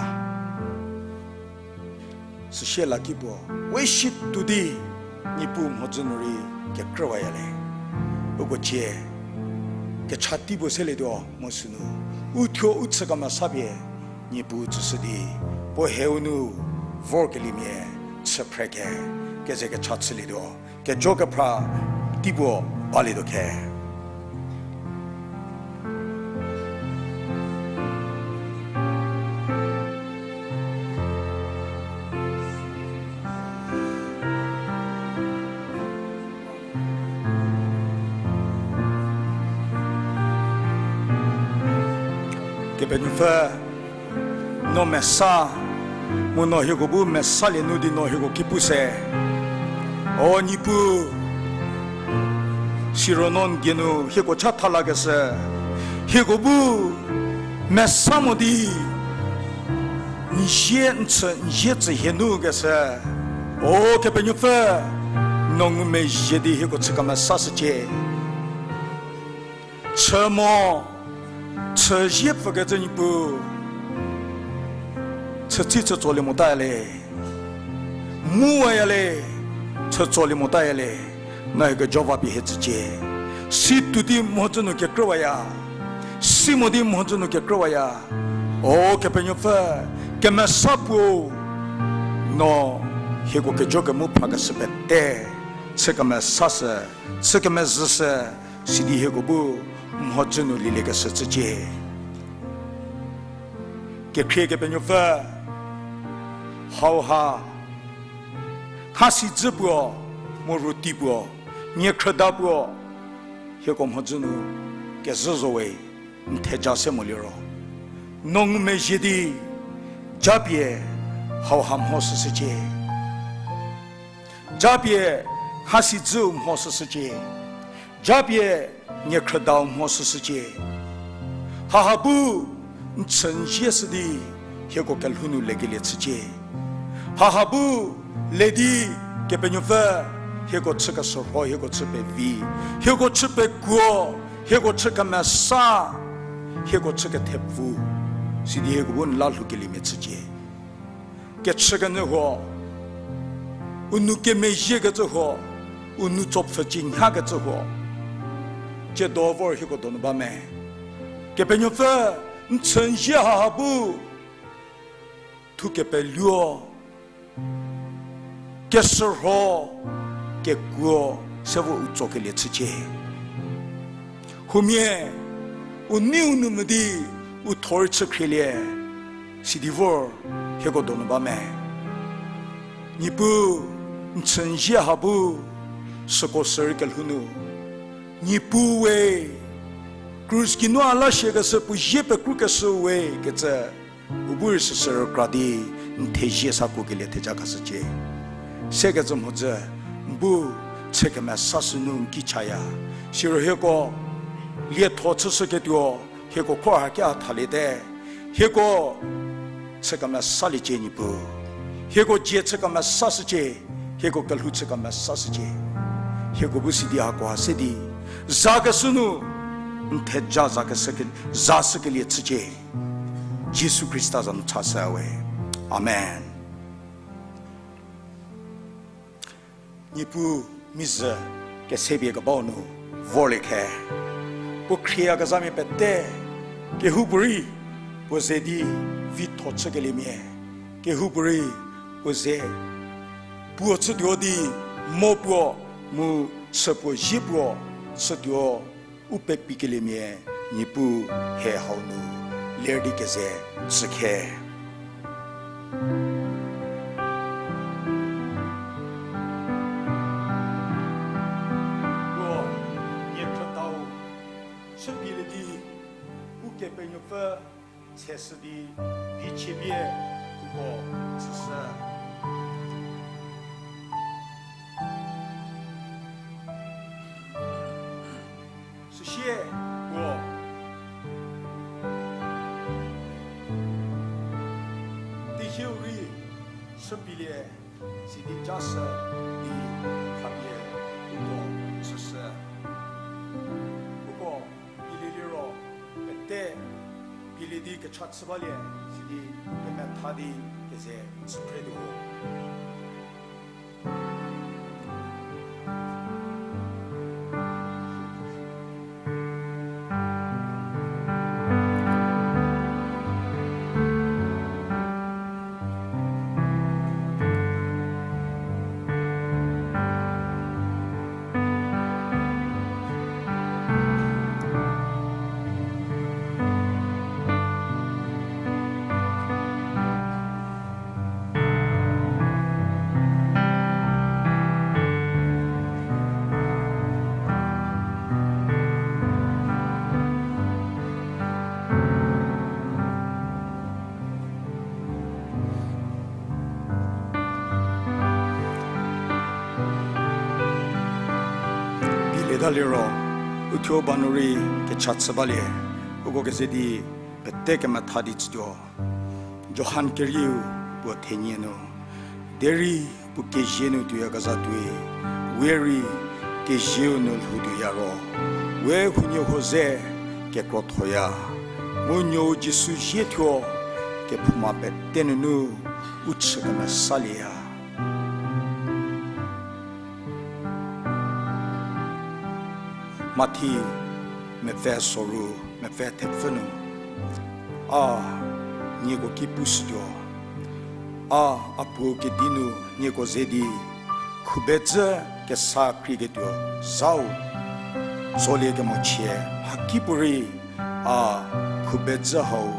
Süsie lakipuo we si tuo di Niepuu mhodzü nu rei kekrüwaya le. Uko cie kecha tei puo selietuo mu sünu, u thuo u chü kemesa pie Niepuu tsüshü di, puo heu nu vorkeliemia chü phre khe, keze kecha chülietuo, kejo kephra tei puo balietuo khe. Kepenuopfü, no mesa, mu no hieko bu mesalie nu di no hieko ki pu se. O Niepuu, siro no n die nu hieko chatha lakeshü, hieko bu mesa mo di, n zie n chü n zie tsü hie nu keshü. O Kepenuopfü, no ngumezhie di hieko chü kemesashücie. Chü mo, chü zie pfükecü Niepuu, chütsi chü tsolie motaya le, muwaya le, chü tsolie motaya le, no hieko Jihova pie hie tsücie. Si tuo di mhodzü nu kekrüwaya, si mo di mhodzü nu kekrüwaya. O Kepenuopfü, kemesa puo, no hieko kejo kemu phrakeshü pete chü kemesashü, chü kemezhüshü, sidi hieko bu mhodzü nu lieliekeshü tsücie. Kekhrie Kepenuopfü, hauha khasi dzü puo, mu ruti puo, niekhrüda puo, hieko mhodzü nu kezhü zo we, n theja se moliro, no ngumezhie di, japie hauha mho shüshücie. Japie khasi dzüu mho shüshücie. Japie niekhrüdau mho shüshücie. Haha bu n chü n zie shü di hieko kelhou nu lekelie chücie. Haha bu le di Kepenuopfü, hieko chü keshürho, hieko chü pevi, hieko chü pekuo, hieko chü kemesa, hieko chü kethepfu, sidi hieko bu n la lhoukeliemia chücie. Kechükenyü huo, u nou kemezhiekecü huo, u nou tsopfhücie nhakecü huo, tsiedo vor hieko donu ba me. Kepenuopfü, n chü n zie haha bu thu kepeluo, keshürho, kekuo, se vo u tsokelie chücie. Huomia, u neiu nu mo di u tho rei chükhrielie, sidi vor hieko donu ba me. Niepuu, n chü n zie ha bu süko sürei kelhou nu, Niepuu we, krus geinu a la siakeshü puo zie pekrukeshü we kecü, u bu rei süsü rükra di n thezie sa kuokelie theja khashücie. Sekecü mhodzü, n bu chü kemesa sünu n ki chaya. Siro hieko lietho chüshüketuo, hieko khor haki a thaliete. Hieko chü kemesaliecie Niepuu. Hieko dzie chü kemesashücie. Hieko kelhou chü kemesashücie. Hieko bu sidi hakoha se di zakeshü nu n theja zakeshü ke, za shükelie chücie. Jisu Khrista za nu chashü we. Amen. Niepuu mizhü kesepie kebau nu vorlie khe. Puo khrieyakezhamia pete, kehoupuorei puo ze di vitho chükeliemia, kehoupuorei puo ze puo chütuo di mo puo mu chü puo zie puo chütuo u pepikeliemia, Niepuu he hau nu ler di keze tsükhe. Puo niekhrüdau chüpielie di Ukepenuopfü tseshü di vichiepie uko tsüshü. Süsie puo teihieu rei chüpielie. Sidi ja sü di khapie uko chüshü. Uko pili liro pete pili di kecha chü balie, sidi kemetha di keze chüphretuo. Pilieta liro, uthuo ba nu rei kecha chü balie, uko keze di pete kemetha di chütuo. Johan kerieu puo thenie nu, derei puo kezie nu tuoyakezha tuoi, we rei kezieu nu lhou tuoya ro, we huoniehuo ze kekrothoya, mu nuou Jisu zie thuo kephouma pete nunu u chü kemesalieya. Mathi mepfü soru mepfü thepfü nu, a nieko ki pushütuo, a, a Puo kedi nu nieko ze di khubedzü kesa krieketuo zhau tsolie kemochie, mhakipuorei a khubedzü hau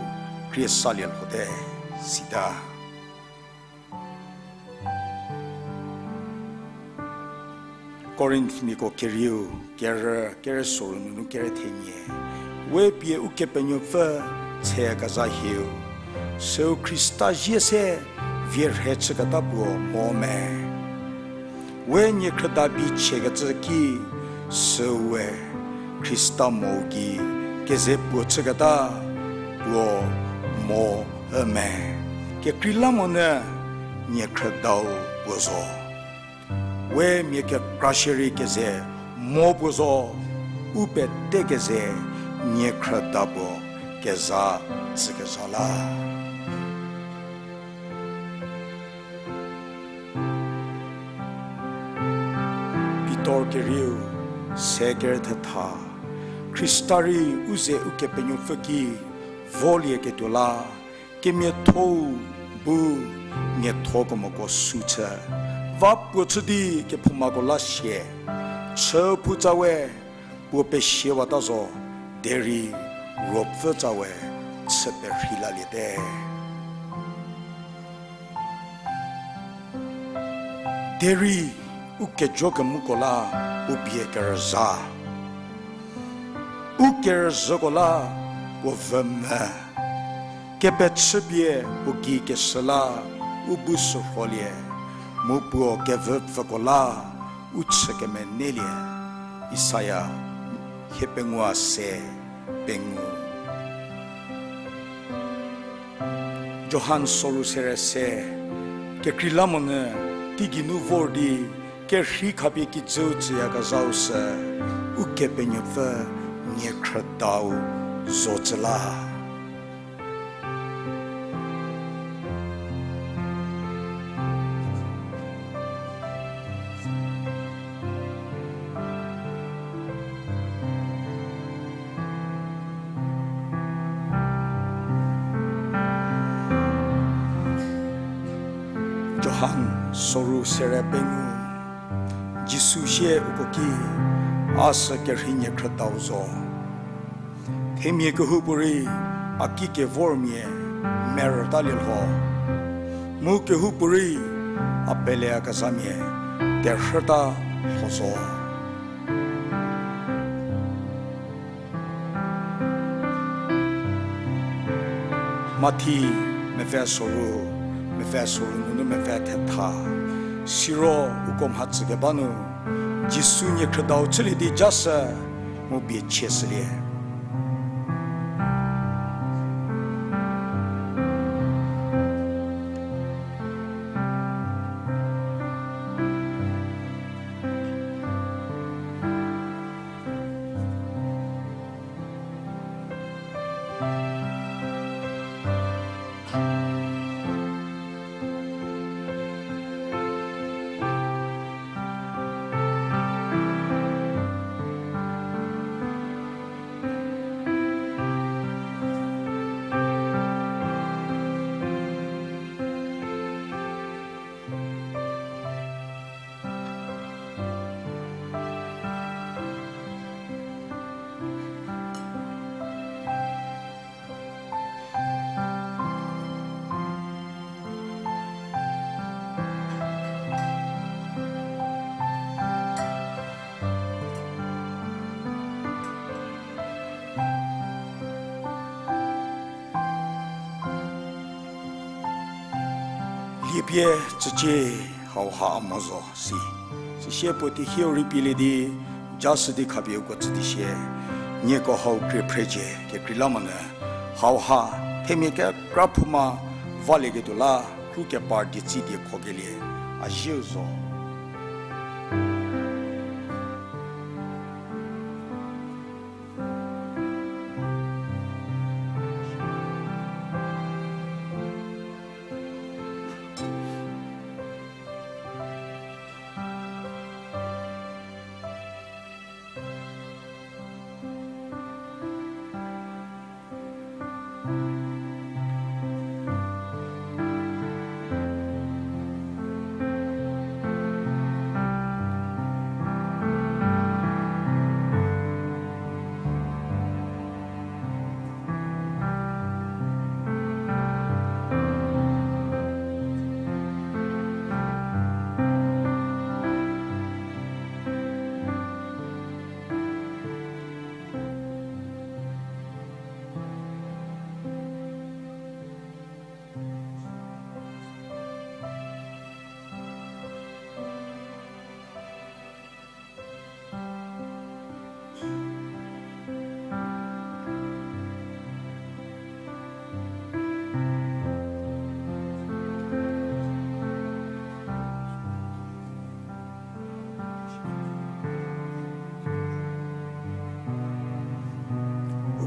krie salie lhote, sita. Korinthmiako kerieu kerü, kerü soru nunu kerü thenie. We pie Ukepenuopfü tsheyakezha hieu, süu Khrista zie se vie rhe chüketa puo mo me? We niekhrüda bi chiekecü ki, süue Khrista mo gei keze puo chüketa puo mo ü me? Kekreilamonyü niekhrüdau puo zo. We mia kekra shierei keze mo puo zo, u pete keze niekhrüda puo keza tsükezha la. Pitor kerieu, se kerü thetha, Khrista rei u ze Ukepenuopfü ki volieketuo la, kemiatho-u bu miatho kemoko sü chü, va puo chü di kephoumako la sie, chü phutsa we puo pesiewata zo, derei Ruopfü tsa we chü perhei laliete. Derei u kejo kemuko la u pie kerüza, u kerüzhüko la puo vü mvü, kepechüpie puo gei keshü la u bu sürholie, mu puo kevüpfüko la u chü kemenelie. Isaia hiepengou se pengou. Johan soru sere se, kekreilamonyü teigei nu vor di kerhei khapie kijüu tsüyakezhau sü Ukepenuopfü niekhrüdau zo tsü la. Johan soru sere pengou. Jisu sie uko ki, a sü kerhei niekhrüdau zo. Themia kehoupuorei a ki kevormia merütalie lho, mu kehoupuorei a peleyakezhamia terhüta lho zo. Mathi mepfü soru, mepfü soru nunu mepfü thetha. Siro uko mhatsükeba nu Jisu niekhrüdau chülie di ja sü mu bie chieshülie. Liepie tsücie, hauha a mo zo si. Süsie puo teihieu rei pielie di, jashü di khapie uko tsü di sie, nieko hau krie phrecie, kekreilamonyü, hauha, themia kekra phouma, valieketuo la, kru kepar dietsi die khokelie, a zieu zo.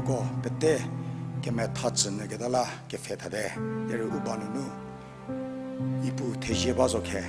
Uko pete kemetha tsü nyü keta la kepfhe thate, derei u ba nunu Niepuu thezie ba zo khe.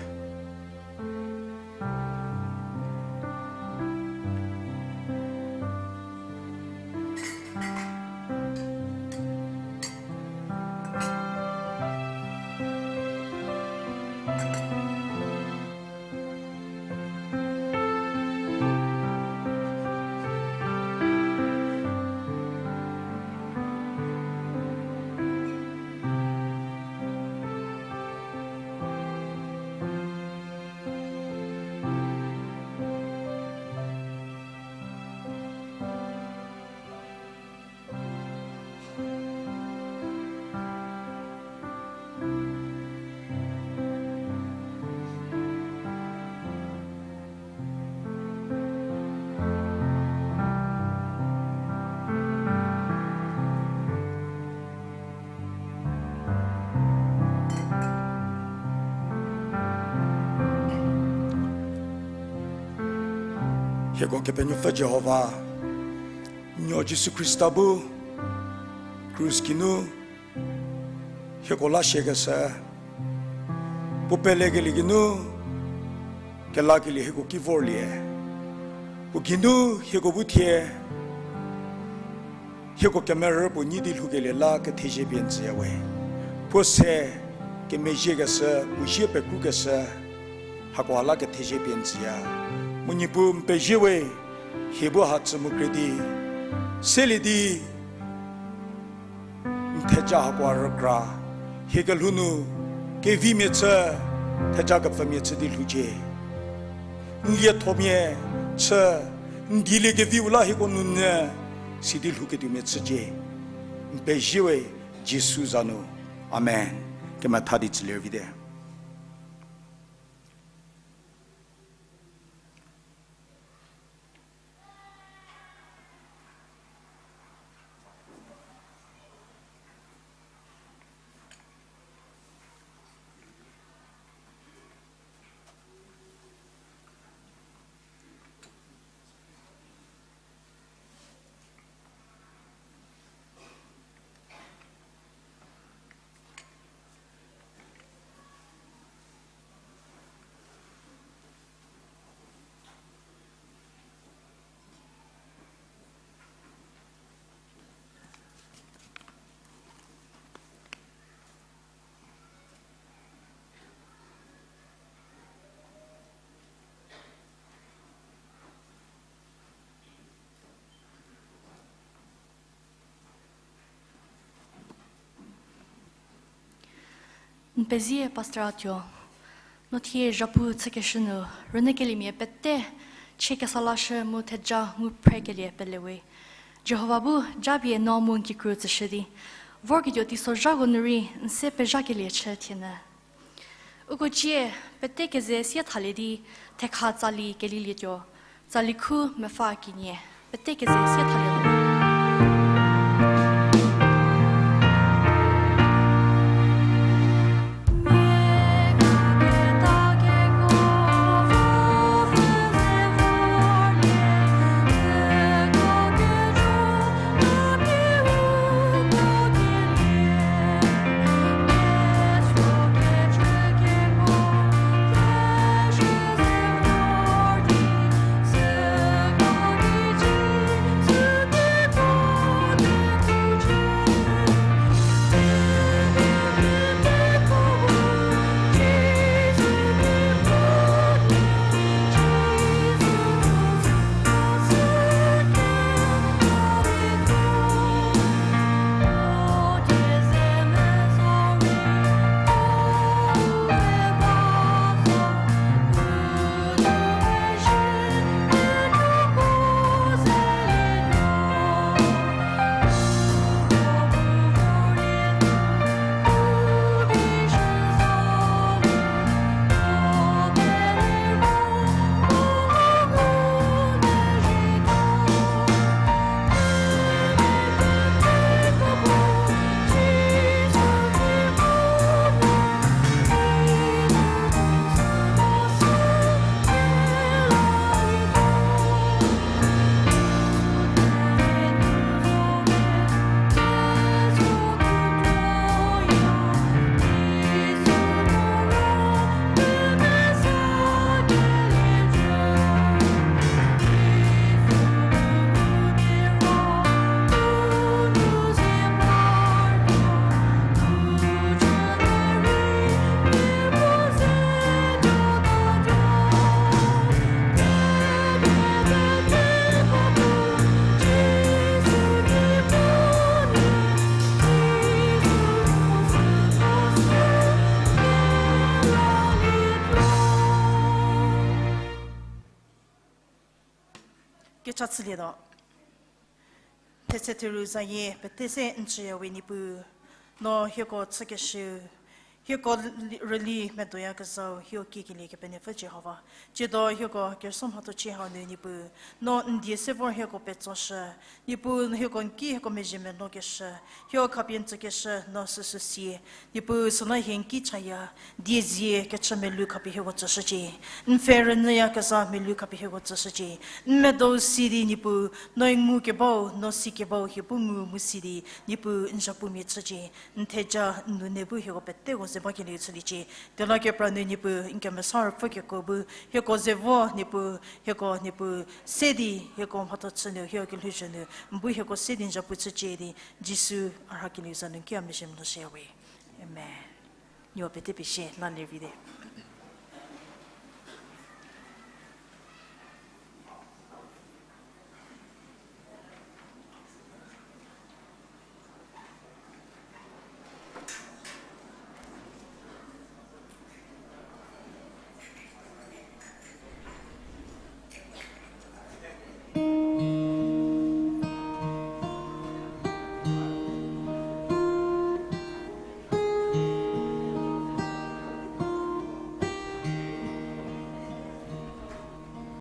Hieko Kepenuopfü Jihova, nuo Jisu Khrista bu krus kinu hieko la siakeshü, puo pelekelie geinu kelakelie hieko ki vorlie. Puo geinu hieko bu thie hieko kemerü puo nyi di lhoukelie la kethezie pie n tsüya we. Puo se kemezhiekeshü, puo zie pekrukeshü, hakoha la kethezie pie n tsüya. Mu Niepuu n pezie we, hie bu ha tsü mu kre di, selie di, n theja hakoha rükra, hie kelhou nu, kevimia chü, theja kepfümia chü di lhoucie. N liethomia chü, n dieliekeviu la hieko nunyü, sidi lhouketuomia chücie. N pezie we, Jisu za nu. Amen. Kemetha di tsülie vite. Pezie Pastor Atuo, no thie zhapu chükeshü nu, rünyükeliemia pete chie kesa lashü mu theja ngu phrekelie pelewe. Jihova bu japie no mu n kikru tsüshü di, vorketuo teisozhako nu rei n se pezhakelie chü thienyü. Uko cie pete keze sie thalie di, thekha tsali kelilietuo, tsali khu mepfü kenie, pete keze sie thalie lo. Kecha chülietuo. Thetse theru zayie pete se n tsüyawe Niepuu, no hieko chükeshü, hieko rüli medoyakezhau hieko kiekelie Kepenuopfü Jihova. Tsiedo hieko kerüsuo mhatho chie hau nu Niepuu, no n die se vor hieko petsoshü. Niepuu, hieko n ki hieko mezhie menokeshü, hieko khapie n tsükeshü no süsü sie. Niepuu, süla hie n ki chaya, die zie kechü melou khapie hieko tsüshücie. N pfhe rünyüyakezha melou khapie hieko tsüshücie. N medou si di Niepuu, no ngukebau, no sikebau hie bu ngu mu si di, Niepuu n zhapumia chücie. N theja n nune bu hieko peteko ze bakelieu chüliecie. Tela kepra nu Niepuu n kemesa rüpfü keko bu hieko ze vo Niepuu, hieko Niepuu se di hieko mhatho chü nu hieko kelhouzhü nu n bu hieko se di n zhapu chücie di Jisu a rhakelieu za nu n ki a mezhie meloshüyawe. Amen. Nieko pete pezie, la lie vite.